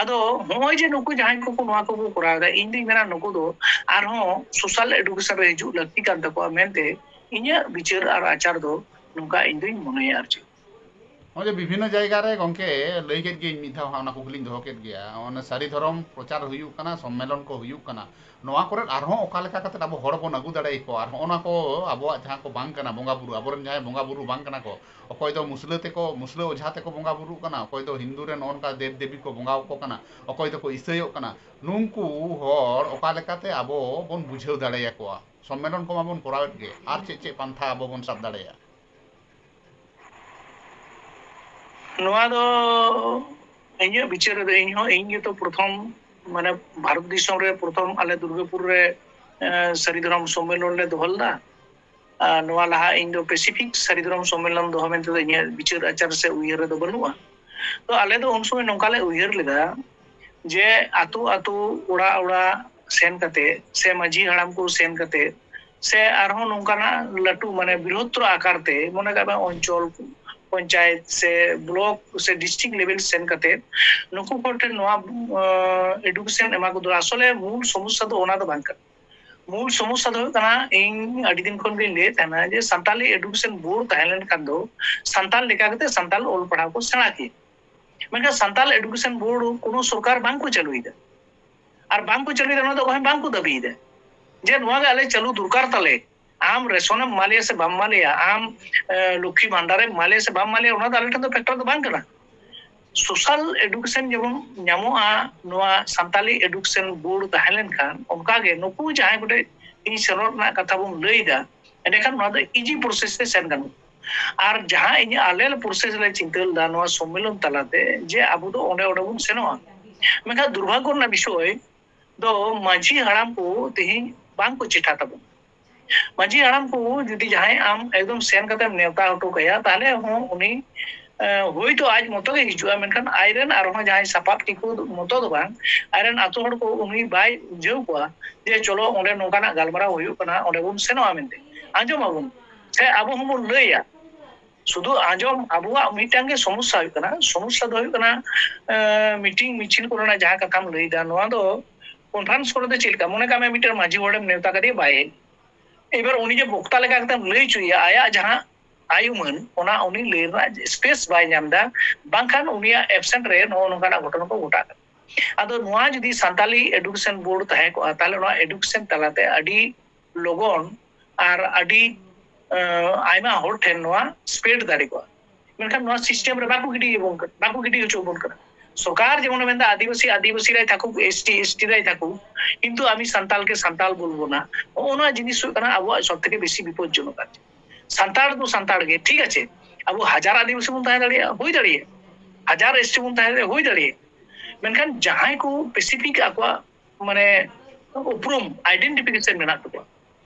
ᱟᱫᱚ ᱦᱚᱸᱜᱼᱚᱭ ᱡᱮ ᱱᱩᱠᱩ ᱡᱟᱦᱟᱸᱭ ᱠᱚᱠᱚ ᱱᱚᱣᱟ ᱠᱚᱠᱚ ᱠᱚᱨᱟᱣ ᱮᱫᱟ, ᱤᱧ ᱫᱩᱧ ᱢᱮᱱᱟ ᱱᱩᱠᱩ ᱫᱚ ᱟᱨᱦᱚᱸ social education ᱨᱮ ᱦᱤᱡᱩᱜ ᱞᱟᱹᱠᱛᱤ ᱠᱟᱱ ᱛᱟᱠᱚᱣᱟ ᱢᱮᱱᱛᱮ ᱤᱧᱟᱹᱜ ᱵᱤᱪᱟᱹᱨ ᱟᱨ ᱟᱪᱟᱨ ᱫᱚ ᱱᱚᱝᱠᱟ ᱤᱧ ᱫᱩᱧ ᱢᱚᱱᱮᱭᱟ ᱟᱨ ᱪᱮᱫ᱾ ᱱᱚᱜᱼᱚᱭ ᱡᱮ ᱵᱤᱵᱷᱤᱱᱱᱚ ᱡᱟᱭᱜᱟ ᱨᱮ ᱜᱚᱝᱠᱮ ᱞᱟᱹᱭ ᱠᱮᱫ ᱜᱤᱭᱟᱹᱧ, ᱢᱤᱫ ᱫᱷᱟᱣ ᱦᱟᱸᱜ ᱚᱱᱟ ᱠᱩᱠᱞᱤᱧ ᱫᱚᱦᱚ ᱠᱮᱫ ᱜᱮᱭᱟ, ᱚᱱᱟ ᱥᱟᱹᱨᱤ ᱫᱷᱚᱨᱚᱢ ᱯᱨᱚᱪᱟᱨ ᱦᱩᱭᱩᱜ ᱠᱟᱱᱟ, ᱥᱚᱢᱢᱮᱞᱚᱱ ᱠᱚ ᱦᱩᱭᱩᱜ ᱠᱟᱱᱟ, ᱱᱚᱣᱟ ᱠᱚᱨᱮ ᱟᱨᱦᱚᱸ ᱚᱠᱟ ᱞᱮᱠᱟ ᱠᱟᱛᱮ ᱟᱵᱚ ᱦᱚᱲ ᱵᱚᱱ ᱟᱹᱜᱩ ᱫᱟᱲᱮ ᱟᱠᱚᱣᱟ? ᱟᱨ ᱦᱚᱸᱜᱼᱚ ᱱᱟ ᱠᱚ ᱟᱵᱚᱣᱟᱜ ᱡᱟᱦᱟᱸ ᱠᱚ ᱵᱟᱝ ᱠᱟᱱᱟ ᱵᱚᱸᱜᱟ ᱵᱩᱨᱩ, ᱟᱵᱚᱨᱮᱱ ᱡᱟᱦᱟᱸᱭ ᱵᱚᱸᱜᱟ ᱵᱩᱨᱩ ᱵᱟᱝ ᱠᱟᱱᱟ ᱠᱚ, ᱚᱠᱚᱭ ᱫᱚ ᱢᱩᱥᱞᱟᱹ ᱛᱮᱠᱚ, ᱢᱩᱥᱞᱟᱹ ᱚᱡᱷᱟ ᱛᱮᱠᱚ ᱵᱚᱸᱜᱟ ᱵᱩᱨᱩᱜ ᱠᱟᱱᱟ, ᱚᱠᱚᱭ ᱫᱚ ᱦᱤᱱᱫᱩ ᱨᱮ ᱱᱚᱜᱼᱚ ᱱᱚᱝᱠᱟ ᱫᱮᱵ ᱫᱮᱵᱤ ᱠᱚ ᱵᱚᱸᱜᱟ ᱟᱠᱚ ᱠᱟᱱᱟ, ᱚᱠᱚᱭ ᱫᱚᱠᱚ ᱤᱥᱟᱹᱭᱚᱜ ᱠᱟᱱᱟ, ᱱᱩᱝᱠᱩ ᱦᱚᱲ ᱚᱠᱟ ᱞᱮᱠᱟᱛᱮ ᱟᱵᱚ ᱵᱚᱱ ᱵᱩᱡᱷᱟᱹᱣ ᱫᱟᱲᱮᱭᱟᱠᱚᱣᱟ? ᱥᱚᱢᱢᱮᱞᱚᱱ ᱠᱚ ᱢᱟᱵᱚᱱ ᱠᱚᱨᱟᱣᱮᱫ ᱜᱮ, ᱟᱨ ᱪᱮᱫ ᱪᱮᱫ ᱯᱟᱱᱛᱷᱟ ᱟᱵᱚ ᱵᱚᱱ ᱥᱟᱵ ᱫᱟᱲᱮᱭᱟᱜᱼᱟ? ᱱᱚᱣᱟ ᱫᱚ ᱤᱧᱟᱹᱜ ᱵᱤᱪᱟᱹᱨ ᱨᱮᱫᱚ ᱤᱧ ᱦᱚᱸ, ᱤᱧ ᱜᱮᱛᱚ ᱯᱨᱚᱛᱷᱚᱢ, ᱢᱟᱱᱮ, ᱵᱷᱟᱨᱚᱛ ᱫᱤᱥᱚᱢ ᱨᱮ ᱯᱨᱚᱛᱷᱚᱢ ᱟᱞᱮ ᱫᱩᱨᱜᱟᱹᱯᱩᱨ ᱨᱮ, ᱮ, ᱥᱟᱹᱨᱤ ᱫᱷᱚᱨᱚᱢ ᱥᱚᱢᱢᱮᱞᱚᱱ ᱞᱮ ᱫᱚᱦᱚ ᱞᱮᱫᱟ᱾ ᱟᱨ ᱱᱚᱣᱟ ᱞᱟᱦᱟ ᱤᱧ ᱫᱚ Pacific ᱥᱟᱹᱨᱤ ᱫᱷᱚᱨᱚᱢ ᱥᱚᱢᱢᱮᱞᱚᱱ ᱫᱚᱦᱚ ᱢᱮᱱᱛᱮ ᱫᱚ ᱤᱧᱟᱹᱜ ᱵᱤᱪᱟᱹᱨ ᱟᱪᱟᱨ ᱥᱮ ᱩᱭᱦᱟᱹᱨ ᱨᱮᱫᱚ ᱵᱟᱹᱱᱩᱜᱼᱟ᱾ ᱛᱚ ᱟᱞᱮ ᱫᱚ ᱩᱱ ᱥᱚᱢᱚᱭ ᱱᱚᱝᱠᱟ ᱞᱮ ᱩᱭᱦᱟᱹᱨ ᱞᱮᱫᱟ ᱡᱮ ᱟᱛᱳ ᱟᱛᱳ, ᱚᱲᱟᱜ ᱚᱲᱟᱜ, ᱥᱮᱱ ᱠᱟᱛᱮ ᱥᱮ ᱢᱟᱹᱡᱷᱤ ᱦᱟᱲᱟᱢ ᱠᱚ ᱥᱮᱱ ᱠᱟᱛᱮ ᱥᱮ ᱟᱨᱦᱚᱸ ᱱᱚᱝᱠᱟᱱᱟᱜ ᱞᱟᱹᱴᱩ ᱢᱟᱱᱮ ᱵᱨᱤᱦᱚᱛᱛᱚᱨ ᱟᱠᱟᱨ ᱛᱮ ᱢᱚᱱᱮ ᱠᱟᱜ ᱢᱮ ᱚᱧᱪᱚᱞ ᱯᱚᱧᱪᱟᱭᱮᱛ ᱥᱮ ᱵᱞᱚᱠ ᱥᱮ ᱰᱤᱥᱴᱨᱤᱠᱴ ᱞᱮᱵᱮᱞ ᱥᱮᱱ ᱠᱟᱛᱮ ᱱᱩᱠᱩ ᱠᱚ ᱴᱷᱮᱱ ᱱᱚᱣᱟ ᱮᱰᱩᱠᱮᱥᱚᱱ ᱮᱢᱟ ᱠᱚ ᱫᱚᱨᱠᱟᱨ᱾ ᱟᱥᱚᱞᱮ ᱢᱩᱞ ᱥᱚᱢᱚᱥᱥᱟ ᱫᱚ ᱚᱱᱟ ᱫᱚ ᱵᱟᱝ ᱠᱟᱱᱟ᱾ ᱢᱩᱞ ᱥᱚᱢᱚᱥᱥᱟ ᱫᱚ ᱦᱩᱭᱩᱜ ᱠᱟᱱᱟ, ᱤᱧ ᱟᱹᱰᱤ ᱫᱤᱱ ᱠᱷᱚᱱ ᱜᱤᱧ ᱞᱟᱹᱭᱮᱫ ᱛᱟᱦᱮᱱᱟ ᱡᱮ ᱥᱟᱱᱛᱟᱞᱤ ᱮᱰᱩᱠᱮᱥᱚᱱ ᱵᱳᱨᱰ ᱛᱟᱦᱮᱸ ᱞᱮᱱᱠᱷᱟᱱ ᱫᱚ ᱥᱟᱱᱛᱟᱞ ᱞᱮᱠᱟ ᱠᱟᱛᱮ ᱥᱟᱱᱛᱟᱞ ᱚᱞ ᱯᱟᱲᱦᱟᱣ ᱠᱚ ᱥᱮᱬᱟ ᱠᱮᱭᱟ᱾ ᱢᱮᱱᱠᱷᱟᱱ ᱥᱟᱱᱛᱟᱞ ᱮᱰᱩᱠᱮᱥᱚᱱ ᱵᱳᱨᱰ ᱠᱳᱱᱳ ᱥᱚᱨᱠᱟᱨ ᱵᱟᱝ ᱠᱚ ᱪᱟᱹᱞᱩᱭᱮᱫᱟ᱾ ᱟᱨ ᱵᱟᱝ ᱠᱚ ᱪᱟᱹᱞᱩᱭᱮᱫᱟ, ᱚᱱᱟ ᱫᱚ ᱚᱠᱚᱭ ᱦᱚᱸ ᱵᱟᱝ ᱠᱚ ᱫᱟᱹᱵᱤᱭᱮᱫᱟ ᱡᱮ ᱱᱚᱣᱟ ᱜᱮ ᱟᱞᱮ ᱪᱟᱹᱞᱩ ᱫᱚᱨᱠᱟᱨ ᱛᱟᱞᱮ᱾ ᱟᱢ ᱨᱮᱥᱚᱱᱮᱢ ᱮᱢᱟ ᱞᱮᱭᱟ ᱥᱮ ᱵᱟᱢ ᱮᱢᱟ ᱞᱮᱭᱟ, ᱟᱢ ᱮ, ᱞᱚᱠᱠᱷᱤ ᱵᱷᱟᱱᱰᱟᱨᱮᱢ ᱮᱢᱟ ᱞᱮᱭᱟ ᱥᱮ ᱵᱟᱢ ᱮᱢᱟ ᱞᱮᱭᱟ, ᱚᱱᱟ ᱫᱚ ᱟᱞᱮ ᱴᱷᱮᱱ ᱫᱚ ᱯᱷᱮᱠᱴᱚᱨ ᱫᱚ ᱵᱟᱝ ᱠᱟᱱᱟ᱾ ᱥᱳᱥᱟᱞ ᱮᱰᱩᱠᱮᱥᱚᱱ ᱡᱮᱢᱚᱱ ᱧᱟᱢᱚᱜᱼᱟ, ᱱᱚᱣᱟ ᱥᱟᱱᱛᱟᱞᱤ ᱮᱰᱩᱠᱮᱥᱚᱱ ᱵᱳᱨᱰ ᱛᱟᱦᱮᱸ ᱞᱮᱱᱠᱷᱟᱱ ᱚᱱᱠᱟᱜᱮ ᱱᱩᱠᱩ ᱡᱟᱦᱟᱸᱭ ᱠᱚᱴᱷᱮᱱ ᱤᱧ ᱥᱮᱱᱚᱜ ᱨᱮᱱᱟᱜ ᱠᱟᱛᱷᱟ ᱵᱚᱱ ᱞᱟᱹᱭ ᱮᱫᱟ, ᱮᱸᱰᱮᱠᱷᱟᱱ ᱱᱚᱣᱟ ᱫᱚ ᱤᱡᱤ ᱯᱨᱚᱥᱮᱥ ᱛᱮ ᱥᱮᱱ ᱜᱟᱱᱚᱜᱼᱟ᱾ ᱟᱨ ᱡᱟᱦᱟᱸ ᱤᱧ ᱟᱞᱮ ᱞᱮ ᱯᱨᱚᱥᱮᱥ ᱞᱮ ᱪᱤᱱᱛᱟᱹ ᱞᱮᱫᱟ ᱱᱚᱣᱟ ᱥᱚᱢᱢᱮᱞᱚᱱ ᱛᱟᱞᱟᱛᱮ ᱡᱮ ᱟᱵᱚ ᱫᱚ ᱚᱸᱰᱮ ᱚᱸᱰᱮ ᱵᱚᱱ ᱥᱮᱱᱚᱜᱼᱟ, ᱢᱮᱱᱠᱷᱟᱱ ᱫᱩᱨᱵᱷᱟᱜᱽᱜᱚ ᱨᱮᱱᱟᱜ ᱵᱤᱥᱚᱭ ᱫᱚ ᱢᱟᱹᱡᱷᱤ ᱦᱟᱲᱟᱢ ᱠᱚ ᱛᱮᱦᱮᱧ ᱵᱟᱝ ᱠᱚ ᱪᱮᱴᱷᱟ ᱛᱟᱵᱚᱱ᱾ ᱢᱟᱹᱡᱷᱤ ᱦᱟᱲᱟᱢ ᱠᱚ ᱡᱩᱫᱤ ᱡᱟᱦᱟᱸᱭ ᱟᱢ ᱮᱠᱫᱚᱢ ᱥᱮᱱ ᱠᱟᱛᱮᱢ ᱱᱮᱣᱛᱟ ᱦᱚᱴᱚ ᱠᱟᱭᱟ, ᱛᱟᱦᱞᱮ ᱦᱚᱸ ᱩᱱᱤ ᱮ, ᱦᱳᱭᱛᱳ ᱟᱡ ᱢᱚᱛᱚ ᱜᱮ ᱦᱤᱡᱩᱜᱼᱟ, ᱢᱮᱱᱠᱷᱟᱱ ᱟᱡᱨᱮᱱ ᱟᱨᱦᱚᱸ ᱡᱟᱦᱟᱸᱭ ᱥᱟᱯᱟᱵ ᱛᱤᱠᱩ ᱢᱚᱛᱚ ᱫᱚ ᱵᱟᱝ, ᱟᱡᱨᱮᱱ ᱟᱛᱳ ᱦᱚᱲ ᱠᱚ ᱩᱱᱤ ᱵᱟᱭ ᱵᱩᱡᱷᱟᱹᱣ ᱠᱚᱣᱟ ᱡᱮ ᱪᱚᱞᱚ ᱚᱸᱰᱮ ᱱᱚᱝᱠᱟᱱᱟᱜ ᱜᱟᱞᱢᱟᱨᱟᱣ ᱦᱩᱭᱩᱜ ᱠᱟᱱᱟ, ᱚᱸᱰᱮ ᱵᱚᱱ ᱥᱮᱱᱚᱜᱼᱟ ᱢᱮᱱᱛᱮ᱾ ᱟᱸᱡᱚᱢᱟᱵᱚᱱ ᱥᱮ ᱟᱵᱚ ᱦᱚᱸᱵᱚᱱ ᱞᱟᱹᱭᱟ᱾ ᱥᱩᱫᱷᱩ ᱟᱸᱡᱚᱢ ᱟᱵᱚᱣᱟᱜ ᱢᱤᱫᱴᱟᱝ ᱜᱮ ᱥᱚᱢᱚᱥᱥᱟ ᱦᱩᱭᱩᱜ ᱠᱟᱱᱟ᱾ ᱥᱚᱢᱚᱥᱥᱟ ᱫᱚ ᱦᱩᱭᱩᱜ ᱠᱟᱱᱟ, ᱮ, ᱢᱤᱴᱤᱝ ᱢᱤᱪᱷᱤᱞ ᱠᱚᱨᱮᱱᱟᱜ ᱡᱟᱦᱟᱸ ᱠᱟᱛᱷᱟᱢ ᱞᱟᱹᱭᱫᱟ, ᱱᱚᱣᱟ ᱫᱚ ᱠᱚᱱᱯᱷᱟᱨᱮᱱᱥ ᱠᱚᱨᱮ ᱫᱚ ᱪᱮᱫ ᱞᱮᱠᱟ? ᱢᱚᱱᱮ ᱠᱟᱜ ᱢᱮ ᱢᱤᱫᱴᱟᱝ ᱢᱟᱹᱡᱷᱤ ᱦᱚᱲᱮᱢ ᱱᱮᱣᱛᱟ ᱠᱟᱫᱮᱭᱟ, ᱵᱟᱭ ᱦᱮᱡ᱾ ᱮᱵᱟᱨ ᱩᱱᱤ ᱡᱮ ᱵᱚᱠᱛᱟ ᱞᱮᱠᱟ ᱠᱟᱛᱮᱢ ᱞᱟᱹᱭ ᱦᱚᱪᱚᱭᱮᱭᱟ, ᱟᱭᱟᱜ ᱡᱟᱦᱟᱸ ᱟᱭ ᱩᱢᱟᱹᱱ, ᱚᱱᱟ ᱩᱱᱤ ᱞᱟᱹᱭ ᱨᱮᱱᱟᱜ ᱥᱯᱮᱥ ᱵᱟᱭ ᱧᱟᱢ ᱮᱫᱟ, ᱵᱟᱝᱠᱷᱟᱱ ᱩᱱᱤᱭᱟᱜ ᱮᱵᱥᱮᱱᱴ ᱨᱮ ᱱᱚᱜᱼᱚ ᱱᱚᱝᱠᱟᱱᱟᱜ ᱜᱷᱚᱴᱚᱱᱟ ᱠᱚ ᱜᱷᱚᱴᱟᱜ ᱠᱟᱱᱟ᱾ ᱟᱫᱚ ᱱᱚᱣᱟ ᱡᱩᱫᱤ ᱥᱟᱱᱛᱟᱞᱤ ᱮᱰᱩᱠᱮᱥᱚᱱ ᱵᱳᱨᱰ ᱛᱟᱦᱮᱸ ᱠᱚᱜᱼᱟ, ᱛᱟᱦᱞᱮ ᱱᱚᱣᱟ ᱮᱰᱩᱠᱮᱥᱚᱱ ᱛᱟᱞᱟᱛᱮ ᱟᱹᱰᱤ ᱞᱚᱜᱚᱱ ᱟᱨ ᱟᱹᱰᱤ, ᱟᱸ, ᱟᱭᱢᱟ ᱦᱚᱲ ᱴᱷᱮᱱ ᱱᱚᱣᱟ ᱥᱯᱨᱮᱰ ᱫᱟᱲᱮ ᱠᱚᱜᱼᱟ᱾ ᱢᱮᱱᱠᱷᱟᱱ ᱱᱚᱣᱟ ᱥᱤᱥᱴᱮᱢ ᱨᱮ ᱵᱟᱠᱚ ᱜᱤᱰᱤ ᱟᱵᱚᱱ ᱠᱟᱱᱟ, ᱵᱟᱠᱚ ᱜᱤᱰᱤ ᱦᱚᱪᱚ ᱟᱵᱚᱱ ᱠᱟᱱᱟ᱾ ᱥᱚᱨᱠᱟᱨ ᱡᱮᱢᱚᱱᱮ ᱢᱮᱱᱫᱟ ᱟᱹᱫᱤᱵᱟᱹᱥᱤ ᱟᱹᱫᱤᱵᱟᱹᱥᱤ ᱨᱟᱭ ᱛᱟᱠᱚ, ᱮᱥ ᱴᱤ ᱮᱥ ᱴᱤ ᱨᱟᱭ ᱛᱟᱠᱚ, ᱠᱤᱱᱛᱩ ᱟᱢᱤ ᱥᱟᱱᱛᱟᱞ ᱠᱮ ᱥᱟᱱᱛᱟᱞ ᱵᱚᱞᱵᱚ ᱱᱟ᱾ ᱱᱚᱜᱼᱚ ᱱᱚᱣᱟ ᱡᱤᱱᱤᱥ ᱦᱩᱭᱩᱜ ᱠᱟᱱᱟ ᱟᱵᱚᱣᱟᱜ ᱥᱚᱵ ᱛᱷᱮᱠᱮ ᱵᱮᱥᱤ ᱵᱤᱯᱚᱫᱡᱚᱱᱚᱠ᱾ ᱟᱨ ᱪᱮᱫ, ᱥᱟᱱᱛᱟᱲ ᱫᱚ ᱥᱟᱱᱛᱟᱲ ᱜᱮ, ᱴᱷᱤᱠ ᱟᱪᱷᱮ, ᱟᱵᱚ ᱦᱟᱡᱟᱨ ᱟᱹᱫᱤᱵᱟᱹᱥᱤ ᱵᱚᱱ ᱛᱟᱦᱮᱸ ᱫᱟᱲᱮᱭᱟᱜᱼᱟ, ᱦᱩᱭ ᱫᱟᱲᱮᱭᱟᱜᱼᱟ, ᱦᱟᱡᱟᱨ ᱮᱥ ᱴᱤ ᱵᱚᱱ ᱛᱟᱦᱮᱸ ᱫᱟᱲᱮᱭᱟᱜᱼᱟ, ᱦᱩᱭ ᱫᱟᱲᱮᱭᱟᱜᱼᱟ᱾ ᱢᱮᱱᱠᱷᱟᱱ ᱡᱟᱦᱟᱸᱭ ᱠᱚ ᱥᱯᱮᱥᱤᱯᱷᱤᱠ ᱟᱠᱚᱣᱟᱜ ᱢᱟᱱᱮ ᱩᱯᱨᱩᱢ, ᱟᱭᱰᱮᱱᱴᱤᱯᱷᱤᱠᱮᱥᱚᱱ ᱢᱮᱱᱟᱜ ᱛᱟᱠᱚᱣᱟ,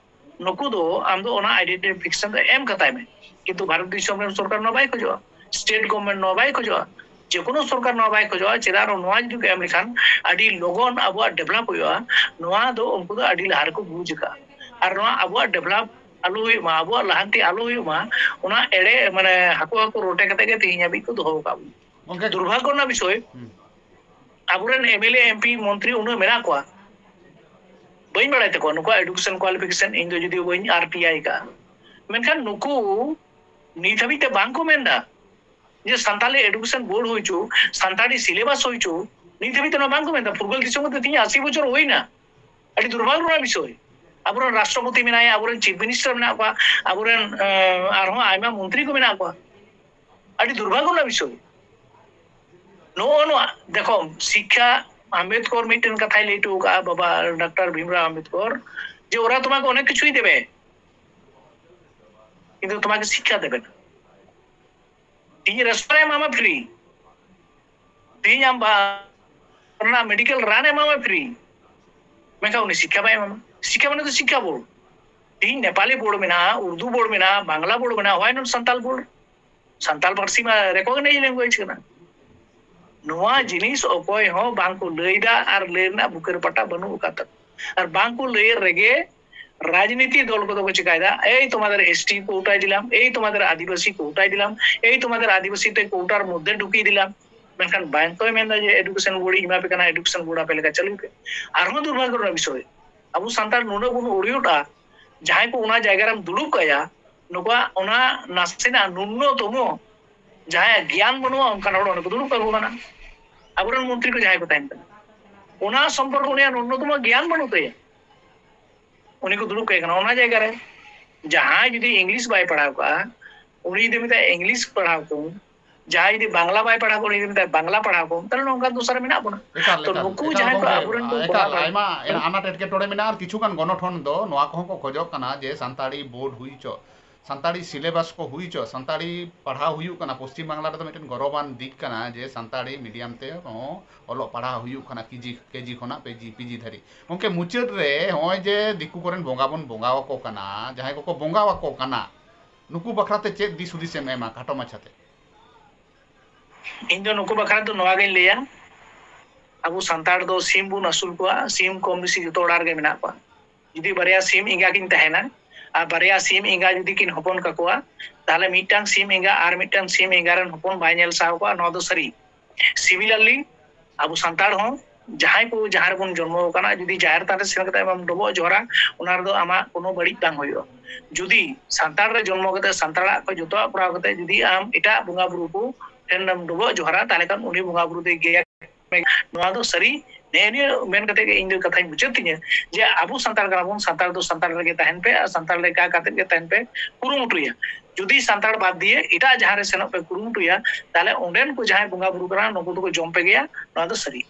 ᱱᱩᱠᱩ ᱫᱚ ᱟᱢ ᱫᱚ ᱚᱱᱟ ᱟᱭᱰᱮᱱᱴᱤᱯᱷᱤᱠᱮᱥᱚᱱ ᱫᱚ ᱮᱢ ᱠᱟᱛᱟᱭ ᱢᱮ᱾ ᱠᱤᱱᱛᱩ ᱵᱷᱟᱨᱚᱛ ᱫᱤᱥᱚᱢ ᱨᱮᱱ ᱥᱚᱨᱠᱟᱨ ᱱᱚᱣᱟ ᱵᱟᱭ ᱠᱷᱚᱡᱚᱜᱼᱟ, ᱥᱴᱮᱴ ᱜᱚᱵᱷᱢᱮᱱᱴ ᱱᱚᱣᱟ ᱵᱟᱭ ᱠᱷᱚᱡᱚᱜᱼᱟ᱾ ᱡᱮᱠᱳᱱᱳ ᱥᱚᱨᱠᱟᱨ ᱱᱚᱣᱟ ᱵᱟᱭ ᱠᱷᱚᱡᱚᱜᱼᱟ᱾ ᱪᱮᱫᱟᱜ ᱱᱚᱣᱟ ᱡᱩᱫᱤ ᱠᱚ ᱮᱢ ᱞᱮᱠᱷᱟᱱ ᱟᱹᱰᱤ ᱞᱚᱜᱚᱱ ᱟᱵᱚᱣᱟᱜ ᱰᱮᱵᱷᱞᱚᱯ ᱦᱩᱭᱩᱜᱼᱟ, ᱱᱚᱣᱟ ᱫᱚ ᱩᱱᱠᱩ ᱫᱚ ᱟᱹᱰᱤ ᱞᱟᱦᱟ ᱨᱮᱠᱚ ᱵᱩᱡᱽ ᱟᱠᱟᱫᱼᱟ᱾ ᱟᱨ ᱱᱚᱣᱟ ᱟᱵᱚᱣᱟᱜ ᱰᱮᱵᱷᱞᱚᱯ ᱟᱞᱚ ᱦᱩᱭᱩᱜ ᱢᱟ, ᱟᱵᱚᱣᱟᱜ ᱞᱟᱦᱟᱱᱛᱤ ᱟᱞᱚ ᱦᱩᱭᱩᱜ ᱢᱟ, ᱚᱱᱟ ᱮᱲᱮ ᱢᱟᱱᱮ ᱦᱟᱹᱠᱩ ᱦᱟᱹᱠᱩ ᱨᱚᱴᱮ ᱠᱟᱛᱮ ᱜᱮ ᱛᱮᱦᱮᱧ ᱦᱟᱹᱵᱤᱡ ᱠᱚ ᱫᱚᱦᱚ ᱟᱠᱟᱫ ᱵᱚᱱᱟ᱾ ᱜᱚᱝᱠᱮ, ᱫᱩᱨᱵᱷᱟᱜᱽᱜᱚ ᱨᱮᱱᱟᱜ ᱵᱤᱥᱚᱭ, ᱦᱩᱸ᱾ ᱟᱵᱚᱨᱮᱱ M L A, M P, ᱢᱚᱱᱛᱨᱤ ᱩᱱᱟᱹᱜ ᱢᱮᱱᱟᱜ ᱠᱚᱣᱟ, ᱵᱟᱹᱧ ᱵᱟᱲᱟᱭ ᱛᱟᱠᱚᱣᱟ ᱱᱩᱠᱩᱣᱟᱜ ᱮᱰᱩᱠᱮᱥᱚᱱ ᱠᱣᱟᱞᱤᱯᱷᱤᱠᱮᱥᱚᱱ, ᱤᱧ ᱫᱚ ᱡᱩᱫᱤ ᱵᱟᱹᱧ ᱟᱨ ᱴᱤ ᱟᱭ ᱠᱟᱜᱼᱟ᱾ ᱢᱮᱱᱠᱷᱟᱱ ᱱᱩᱠᱩ ᱱᱤᱛ ᱦᱟᱹᱵᱤᱡ ᱛᱮ ᱵᱟᱝ ᱠᱚ ᱢᱮᱱ ᱮᱫᱟ ᱡᱮ ᱥᱟᱱᱛᱟᱞᱤ ᱮᱰᱩᱠᱮᱥᱚᱱ ᱵᱳᱨᱰ ᱦᱩᱭ ᱦᱚᱪᱚ, ᱥᱟᱱᱛᱟᱲᱤ ᱥᱤᱞᱮᱵᱟᱥ ᱦᱩᱭ ᱦᱚᱪᱚ᱾ ᱱᱤᱛ ᱦᱟᱹᱵᱤᱡ ᱛᱮ ᱱᱚᱣᱟ ᱵᱟᱝ ᱠᱚ ᱢᱮᱱ ᱮᱫᱟ᱾ ᱯᱷᱩᱨᱜᱟᱹᱞ ᱫᱤᱥᱚᱢ ᱠᱟᱛᱮ ᱛᱮᱦᱮᱧ ᱟᱥᱤ ᱵᱚᱪᱷᱚᱨ ᱦᱩᱭᱱᱟ᱾ ᱟᱹᱰᱤ ᱫᱩᱨᱵᱷᱟᱜᱽᱜᱚ ᱨᱮᱱᱟᱜ ᱵᱤᱥᱚᱭ᱾ ᱟᱵᱚᱨᱮᱱ ᱨᱟᱥᱴᱨᱚᱯᱚᱛᱤ ᱢᱮᱱᱟᱭᱟ, ᱟᱵᱚᱨᱮᱱ ᱪᱤᱯ ᱢᱤᱱᱤᱥᱴᱟᱨ ᱢᱮᱱᱟᱜ ᱠᱚᱣᱟ, ᱟᱵᱚᱨᱮᱱ, ᱮᱸ, ᱟᱨᱦᱚᱸ ᱟᱭᱢᱟ ᱢᱚᱱᱛᱨᱤ ᱠᱚ ᱢᱮᱱᱟᱜ ᱠᱚᱣᱟ᱾ ᱟᱹᱰᱤ ᱫᱩᱨᱵᱷᱟᱜᱽᱜᱚ ᱨᱮᱱᱟᱜ ᱵᱤᱥᱚᱭ᱾ ᱱᱚᱜᱼᱚ ᱱᱚᱣᱟ ᱫᱮᱠᱷᱚ, ᱥᱤᱠᱠᱷᱟ, ᱟᱢᱵᱮᱫᱠᱚᱨ ᱢᱤᱫᱴᱮᱱ ᱠᱟᱛᱷᱟᱭ ᱞᱟᱹᱭ ᱦᱚᱴᱚ ᱟᱠᱟᱫᱼᱟ, ᱵᱟᱵᱟ ᱰᱟᱠᱛᱟᱨ ᱵᱷᱤᱢᱨᱟᱣ ᱟᱢᱵᱮᱫᱠᱚᱨ, ᱡᱮ ᱳরা তোমাকে অনেক কিছুই দেবে, কিন্তু তোমাকে শিক্ষা দেবে না। ᱛᱮᱦᱤᱧ ᱨᱮᱥᱚᱱ ᱮ ᱮᱢᱟᱢᱟ ᱯᱷᱨᱤ, ᱛᱮᱦᱤᱧ ᱟᱢ ᱵᱟ-, ᱚᱱᱟ ᱢᱮᱰᱤᱠᱮᱞ ᱨᱟᱱ ᱮ ᱮᱢᱟᱢᱟ ᱯᱷᱨᱤ, ᱢᱮᱱᱠᱷᱟᱱ ᱩᱱᱤ ᱥᱤᱠᱠᱷᱟ ᱵᱟᱭ ᱮᱢᱟᱢᱟ᱾ ᱥᱤᱠᱠᱷᱟ ᱢᱟᱱᱮ ᱫᱚ ᱥᱤᱠᱠᱷᱟ ᱵᱳᱨᱰ᱾ ᱛᱮᱦᱤᱧ ᱱᱮᱯᱟᱞᱤ ᱵᱳᱨᱰ ᱢᱮᱱᱟᱜᱼᱟ, ᱩᱨᱫᱩ ᱵᱳᱨᱰ ᱢᱮᱱᱟᱜᱼᱟ, ᱵᱟᱝᱞᱟ ᱵᱳᱨᱰ ᱢᱮᱱᱟᱜᱼᱟ, why not Santal board? Santal ᱯᱟᱹᱨᱥᱤ ᱢᱟ ᱨᱮᱠᱚᱜᱱᱟᱭᱤᱡᱽ ᱞᱮᱝᱜᱩᱭᱮᱡᱽ ᱠᱟᱱᱟ᱾ ᱱᱚᱣᱟ ᱡᱤᱱᱤᱥ ᱚᱠᱚᱭ ᱦᱚᱸ ᱵᱟᱝ ᱠᱚ ᱞᱟᱹᱭ ᱮᱫᱟ ᱟᱨ ᱞᱟᱹᱭ ᱨᱮᱱᱟᱜ ᱵᱩᱠᱟᱹ ᱨᱮ ᱯᱟᱴᱟ ᱵᱟᱹᱱᱩᱜ ᱟᱠᱟᱫ ᱛᱟᱠᱚᱣᱟ᱾ ᱟᱨ ᱵᱟᱝ ᱠᱚ ᱞᱟᱹᱭ ᱨᱮᱜᱮ রাজনীতি দল ᱠᱚᱫᱚ ᱠᱚ ᱪᱤᱠᱟᱭᱮᱫᱟ, এই তোমাদের এসটি কোটায় দিলাম, এই তোমাদের আদিবাসী কোটায় দিলাম, এই তোমাদের আদিবাসীতে কোটার মধ্যে ঢুকিয়ে দিলাম᱾ ᱢᱮᱱᱠᱷᱟᱱ ᱵᱟᱝ ᱠᱚ ᱢᱮᱱᱫᱟ ᱡᱮ ᱮᱰᱩᱠᱮᱥᱚᱱ ᱵᱳᱨᱰ ᱤᱧ ᱮᱢᱟ ᱯᱮ ᱠᱟᱱᱟ, ᱮᱰᱩᱠᱮᱥᱚᱱ ᱵᱳᱨᱰ ᱟᱯᱮ ᱞᱮᱠᱟ ᱪᱟᱹᱞᱩᱭ ᱯᱮ᱾ ᱟᱨᱦᱚᱸ ᱫᱩᱨᱵᱷᱟᱜᱽᱜᱚ ᱨᱮᱱᱟᱜ ᱵᱤᱥᱚᱭ, ᱟᱵᱚ ᱥᱟᱱᱛᱟᱲ ᱱᱩᱱᱟᱹᱜ ᱵᱚᱱ ᱩᱲᱭᱩᱴᱟ, ᱡᱟᱦᱟᱸᱭ ᱠᱚ ᱚᱱᱟ ᱡᱟᱭᱜᱟ ᱨᱮᱢ ᱫᱩᱲᱩᱵ ᱠᱟᱭᱟ, ᱱᱩᱠᱩᱣᱟᱜ ᱚᱱᱟ ᱱᱟᱥᱮᱱᱟᱜ ᱱᱩᱱᱱᱚᱛᱚᱢᱚ ᱡᱟᱦᱟᱸᱭᱟᱜ ᱜᱮᱭᱟᱱ ᱵᱟᱹᱱᱩᱜᱼᱟ, ᱚᱱᱠᱟᱱ ᱦᱚᱲ ᱚᱸᱰᱮ ᱠᱚ ᱫᱩᱲᱩᱵ ᱠᱟᱠᱚ ᱠᱟᱱᱟ᱾ ᱟᱵᱚᱨᱮᱱ ᱢᱚᱱᱛᱨᱤ ᱠᱚ ᱡᱟᱦᱟᱸᱭ ᱠᱚ ᱛᱟᱦᱮᱱ ᱠᱟᱱᱟ, ᱚᱱᱟ ᱥᱚᱢᱯᱚᱨᱠᱚ ᱩᱱᱤᱭᱟᱜ ᱱᱩᱱᱱᱚᱛᱚᱢᱚ ᱜᱮᱭᱟᱱ ᱵᱟᱹᱱᱩᱜ ᱛᱟᱭᱟ, ᱩᱱᱤ ᱠᱚ ᱫᱩᱲᱩᱵ ᱠᱟᱭ ᱠᱟᱱᱟ ᱚᱱᱟ ᱡᱟᱭᱜᱟ ᱨᱨᱮ᱾ ᱡᱟᱦᱟᱸᱭ ᱡᱩᱫᱤ ᱤᱝᱞᱤᱥ ᱵᱟᱭ ᱯᱟᱲᱦᱟᱣ ᱠᱟᱜᱼᱟ, ᱩᱱᱤ ᱡᱩᱫᱤ ᱢᱮᱛᱟᱭ ᱤᱝᱞᱤᱥ ᱯᱟᱲᱦᱟᱣ ᱠᱚ, ᱡᱟᱦᱟᱸᱭ ᱡᱩᱫᱤ ᱵᱟᱝᱞᱟ ᱵᱟᱭ ᱯᱟᱲᱦᱟᱣ ᱠᱚ, ᱩᱱᱤ ᱡᱩᱫᱤ ᱢᱮᱛᱟᱭ ᱵᱟᱝᱞᱟ ᱯᱟᱲᱦᱟᱣ ᱠᱚ, ᱛᱟᱦᱚᱞᱮ ᱱᱚᱝᱠᱟᱱ ᱫᱚᱥᱟ ᱨᱮ ᱢᱮᱱᱟᱜ ᱵᱚᱱᱟ᱾ ᱮᱠᱟᱞ, ᱛᱚ ᱮᱠᱟᱞ, ᱱᱩᱠᱩ ᱮᱠᱟᱞ ᱡᱟᱦᱟᱸᱭ ᱠᱚ ᱜᱚᱢᱠᱮ, ᱟᱵᱚᱨᱮᱱ ᱠᱚ ᱮᱠᱟᱞ ᱵᱚᱸᱜᱟ ᱵᱟᱲᱟ- ᱟᱭᱢᱟ ᱟᱱᱟᱴ ᱮᱴᱠᱮᱴᱚᱬᱮ ᱢᱮᱱᱟᱜᱼᱟ᱾ ᱟᱨ ᱠᱤᱪᱷᱩ ᱜᱟᱱ ᱜᱚᱱᱚᱴᱷᱚᱱ ᱫᱚ ᱱᱚᱣᱟ ᱠᱚᱦᱚᱸ ᱠᱚ ᱠᱷᱚᱡᱚᱜ ᱠᱟᱱᱟ ᱡᱮ ᱥᱟᱱᱛᱟᱲᱤ ᱵᱳᱨᱰ ᱦᱩᱭ ᱦᱚᱪᱚ, ᱥᱟᱱᱛᱟᱲᱤ ᱥᱤᱞᱮᱵᱟᱥ ᱠᱚ ᱦᱩᱭ ᱦᱚᱪᱚ, ᱥᱟᱱᱛᱟᱲᱤ ᱯᱟᱲᱦᱟᱣ ᱦᱩᱭᱩᱜ ᱠᱟᱱᱟ᱾ ᱯᱚᱥᱪᱤᱢ ᱵᱟᱝᱞᱟ ᱨᱮᱫᱚ ᱢᱤᱫᱴᱮᱱ ᱜᱚᱨᱚᱵᱟᱱ ᱫᱤᱠ ᱠᱟᱱᱟ ᱡᱮ ᱥᱟᱱᱛᱟᱲᱤ ᱢᱤᱰᱤᱭᱟᱢ ᱛᱮ ᱦᱚᱸ ᱚᱞᱚᱜ ᱯᱟᱲᱦᱟᱣ ᱦᱩᱭᱩᱜ ᱠᱟᱱᱟ, ᱠᱮᱡᱤ, ᱠᱮᱡᱤ ᱠᱷᱚᱱᱟᱜ ᱯᱮ ᱡᱤ, ᱯᱤ ᱡᱤ ᱫᱷᱟᱹᱨᱤᱡ᱾ ᱜᱚᱢᱠᱮ, ᱢᱩᱪᱟᱹᱫ ᱨᱮ ᱱᱚᱜᱼᱚᱭ ᱡᱮ ᱫᱤᱠᱩ ᱠᱚᱨᱮᱱ ᱵᱚᱸᱜᱟ ᱵᱚᱱ ᱵᱚᱸᱜᱟ ᱟᱠᱚ ᱠᱟᱱᱟ, ᱡᱟᱦᱟᱸᱭ ᱠᱚᱠᱚ ᱵᱚᱸᱜᱟ ᱟᱠᱚ ᱠᱟᱱᱟ, ᱱᱩᱠᱩ ᱵᱟᱠᱷᱨᱟ ᱛᱮ ᱪᱮᱫ ᱫᱤᱥ ᱦᱩᱫᱤᱥ ᱮᱢ ᱮᱢᱟ ᱠᱷᱟᱴᱚ ᱢᱟᱪᱷᱟᱛᱮ? ᱤᱧ ᱫᱚ ᱱᱩᱠᱩ ᱵᱟᱠᱷᱨᱟ ᱫᱚ ᱱᱚᱣᱟ ᱜᱤᱧ ᱞᱟᱹᱭᱟ, ᱟᱵᱚ ᱥᱟᱱᱛᱟᱲ ᱫᱚ ᱥᱤᱢ ᱵᱚᱱ ᱟᱹᱥᱩᱞ ᱠᱚᱣᱟ, ᱥᱤᱢ ᱠᱚᱢ ᱵᱮᱥᱤ ᱡᱚᱛᱚ ᱚᱲᱟᱜ ᱨᱮᱜᱮ ᱢᱮᱱᱟᱜ ᱠᱚᱣᱟ᱾ ᱡᱩᱫᱤ ᱵᱟᱨᱭᱟ ᱥᱤᱢ ᱮᱸᱜᱟ ᱠᱤᱱ ᱛᱟᱦᱮᱱᱟ, ᱟᱨ ᱵᱟᱨᱭᱟ ᱥᱤᱢ ᱮᱸᱜᱟ ᱡᱩᱫᱤ ᱠᱤᱱ ᱦᱚᱯᱚᱱ ᱠᱟᱠᱚᱣᱟ, ᱛᱟᱦᱚᱞᱮ ᱢᱤᱫᱴᱟᱝ ᱥᱤᱢ ᱮᱸᱜᱟ ᱟᱨ ᱢᱤᱫᱴᱟᱝ ᱥᱤᱢ ᱮᱸᱜᱟ ᱨᱮᱱ ᱦᱚᱯᱚᱱ ᱵᱟᱭ ᱧᱮᱞ ᱥᱟᱦᱟᱣ ᱠᱚᱣᱟ, ᱱᱚᱣᱟ ᱫᱚ ᱥᱟᱹᱨᱤ᱾ Similarly, ᱟᱵᱚ ᱥᱟᱱᱛᱟᱲ ᱦᱚᱸ ᱡᱟᱦᱟᱸᱭ ᱠᱚ ᱡᱟᱦᱟᱸ ᱨᱮᱵᱚᱱ ᱡᱚᱱᱢᱚ ᱟᱠᱟᱱᱟ, ᱡᱩᱫᱤ ᱡᱟᱦᱮᱨ ᱛᱷᱟᱱ ᱨᱮ ᱥᱮᱱ ᱠᱟᱛᱮ ᱟᱢᱮᱢ ᱰᱚᱵᱚᱜ ᱡᱚᱦᱟᱨᱟ, ᱚᱱᱟ ᱨᱮᱫᱚ ᱟᱢᱟᱜ ᱠᱳᱱᱳ ᱵᱟᱹᱲᱤᱡ ᱵᱟᱝ ᱦᱩᱭᱩᱜᱼᱟ᱾ ᱡᱩᱫᱤ ᱥᱟᱱᱛᱟᱲ ᱨᱮ ᱡᱚᱱᱢᱚ ᱠᱟᱛᱮ ᱥᱟᱱᱛᱟᱲᱟᱜ ᱠᱚ ᱡᱚᱛᱚᱣᱟᱜ ᱠᱚᱨᱟᱣ ᱠᱟᱛᱮ ᱡᱩᱫᱤ ᱟᱢ ᱮᱴᱟᱜ ᱵᱚᱸᱜᱟ ᱵᱩᱨᱩ ᱠᱚ ᱴᱷᱮᱱ ᱮᱢ ᱰᱚᱵᱚᱜ ᱡᱚᱦᱟᱨᱟ, ᱛᱟᱦᱚᱞᱮ ᱠᱷᱟᱱ ᱩᱱᱤ ᱵᱚᱸᱜᱟ ᱵᱩᱨᱩ ᱫᱚᱭ ᱜᱮᱭᱟ᱾ ᱱᱚᱣᱟ ᱫᱚ ᱥᱟᱹᱨᱤ᱾ ᱱᱮᱜᱼᱮ ᱱᱤᱭᱟᱹ ᱢᱮᱱ ᱠᱟᱛᱮ ᱜᱮ ᱤᱧ ᱫᱚ ᱠᱟᱛᱷᱟᱧ ᱢᱩᱪᱟᱹᱫ ᱛᱤᱧᱟᱹ ᱡᱮ ᱟᱵᱚ ᱥᱟᱱᱛᱟᱲ ᱠᱟᱱᱟ ᱵᱚᱱ, ᱥᱟᱱᱛᱟᱲ ᱫᱚ ᱥᱟᱱᱛᱟᱲ ᱨᱮᱜᱮ ᱛᱟᱦᱮᱱ ᱯᱮ ᱟᱨ ᱥᱟᱱᱛᱟᱲ ᱞᱮᱠᱟ ᱠᱟᱛᱮ ᱜᱮ ᱛᱟᱦᱮᱱ ᱯᱮ, ᱠᱩᱨᱩᱢᱩᱴᱩᱭᱟ᱾ ᱡᱩᱫᱤ ᱥᱟᱱᱛᱟᱲ ᱵᱟᱫ ᱫᱤᱭᱮ ᱮᱴᱟᱜ ᱡᱟᱦᱟᱸ ᱨᱮ ᱥᱮᱱᱚᱜ ᱯᱮ ᱠᱩᱨᱩᱢᱩᱴᱩᱭᱟ, ᱛᱟᱦᱚᱞᱮ ᱚᱸᱰᱮᱱ ᱠᱚ ᱡᱟᱦᱟᱸᱭ ᱵᱚᱸᱜᱟ ᱵᱩᱨᱩ ᱠᱟᱱᱟ ᱱᱩᱠᱩ ᱫᱚᱠᱚ ᱡᱚᱢ ᱯᱮ ᱜᱮᱭᱟ, ᱱᱚᱣᱟ ᱫᱚ ᱥᱟᱹᱨᱤ᱾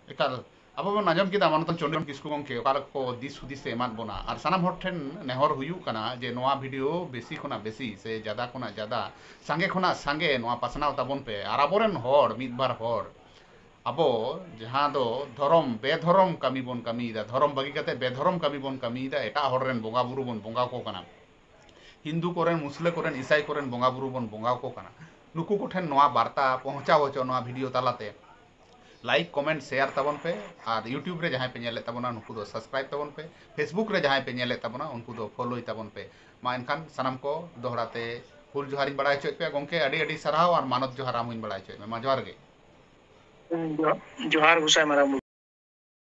ᱮᱠᱟᱞ᱾ ᱟᱵᱚ ᱵᱚᱱ ᱟᱸᱡᱚᱢ ᱠᱮᱫᱟ ᱢᱟᱱᱚᱛᱟᱱ ᱪᱚᱱᱫᱨᱚᱱ ᱠᱤᱥᱠᱩ ᱜᱚᱢᱠᱮ ᱚᱠᱟ ᱞᱮᱠᱟ ᱠᱚ ᱫᱤᱥ ᱦᱩᱫᱤᱥ ᱮ ᱮᱢᱟᱫ ᱵᱚᱱᱟ, ᱟᱨ ᱥᱟᱱᱟᱢ ᱦᱚᱲ ᱴᱷᱮᱱ ᱱᱮᱦᱚᱨ ᱦᱩᱭᱩᱜ ᱠᱟᱱᱟ ᱡᱮ ᱱᱚᱣᱟ ᱵᱷᱤᱰᱤᱭᱳ ᱵᱮᱥᱤ ᱠᱷᱚᱱᱟᱜ ᱵᱮᱥᱤ ᱥᱮ ᱡᱟᱫᱟ ᱠᱷᱚᱱᱟᱜ ᱡᱟᱫᱟ, ᱥᱟᱸᱜᱮ ᱠᱷᱚᱱᱟᱜ ᱥᱟᱸᱜᱮ ᱱᱚᱣᱟ ᱯᱟᱥᱱᱟᱣ ᱛᱟᱵᱚᱱ ᱯᱮ, ᱟᱨ ᱟᱵᱚᱨᱮᱱ ᱦᱚᱲ, ᱢᱤᱫ ᱵᱟᱨ ᱦᱚᱲ, ᱟᱵᱚ ᱡᱟᱦᱟᱸ ᱫᱚ ᱫᱷᱚᱨᱚᱢ, ᱵᱮᱫᱷᱚᱨᱚᱢ ᱠᱟᱹᱢᱤ ᱵᱚᱱ ᱠᱟᱹᱢᱤᱭᱮᱫᱟ, ᱫᱷᱚᱨᱚᱢ ᱵᱟᱹᱜᱤ ᱠᱟᱛᱮ ᱵᱮᱫᱷᱚᱨᱚᱢ ᱠᱟᱹᱢᱤ ᱵᱚᱱ ᱠᱟᱹᱢᱤᱭᱮᱫᱟ, ᱮᱴᱟᱜ ᱦᱚᱲ ᱨᱮᱱ ᱵᱚᱸᱜᱟ ᱵᱩᱨᱩ ᱵᱚᱱ ᱵᱚᱸᱜᱟ ᱟᱠᱚ ᱠᱟᱱᱟ᱾ ᱦᱤᱱᱫᱩ ᱠᱚᱨᱮᱱ, ᱢᱩᱥᱞᱟᱹ ᱠᱚᱨᱮᱱ, ᱤᱥᱟᱭ ᱠᱚᱨᱮᱱ ᱵᱚᱸᱜᱟ ᱵᱩᱨᱩ ᱵᱚᱱ ᱵᱚᱸᱜᱟ ᱟᱠᱚ ᱠᱟᱱᱟ᱾ ᱱᱩᱠᱩ ᱠᱚᱴᱷᱮᱱ ᱱᱚᱣᱟ ᱵᱟᱨᱛᱟ ᱯᱚᱦᱚᱸᱪᱟᱣ ᱦᱚᱪᱚ ᱱᱚᱣᱟ ᱵᱷᱤᱰᱤᱭᱳ ᱛᱟᱞᱟᱛᱮ᱾ Like, comment, share ᱛᱟᱵᱚᱱ ᱯᱮ᱾ ᱟᱨ YouTube ᱨᱮ ᱡᱟᱦᱟᱸᱭ ᱯᱮ ᱧᱮᱞᱮᱫ ᱛᱟᱵᱚᱱᱟ, ᱱᱩᱠᱩ ᱫᱚ subscribe ᱛᱟᱵᱚᱱ ᱯᱮ᱾ Facebook ᱨᱮ ᱡᱟᱦᱟᱸᱭ ᱯᱮ ᱧᱮᱞᱮᱫ ᱛᱟᱵᱚᱱᱟ, ᱩᱱᱠᱩ ᱫᱚ follow ᱛᱟᱵᱚᱱ ᱯᱮ᱾ ᱢᱟ ᱮᱱᱠᱷᱟᱱ ᱥᱟᱱᱟᱢ ᱠᱚ ᱫᱚᱦᱲᱟ ᱛᱮ ᱦᱩᱞ ᱡᱚᱦᱟᱨᱤᱧ ᱵᱟᱲᱟᱭ ᱦᱚᱪᱚᱭᱮᱫ ᱯᱮᱭᱟ᱾ ᱜᱚᱢᱠᱮ, ᱟᱹᱰᱤ ᱟᱹᱰᱤ ᱥᱟᱨᱦᱟᱣ, ᱟᱨ ᱢᱟᱱᱚᱛ ᱡᱚᱦᱟᱨ ᱟᱢ ᱦᱚᱸᱧ ᱵᱟᱲᱟᱭ ᱦᱚᱪᱚᱭᱮᱫ ᱢᱮ᱾ ᱢᱟ ᱡᱚᱦᱟᱨ ᱜᱮ᱾ ᱡᱚᱦᱟᱨ ᱜᱚᱸᱥᱟᱭ ᱢᱟᱨᱟᱝ ᱵᱩᱨᱩ᱾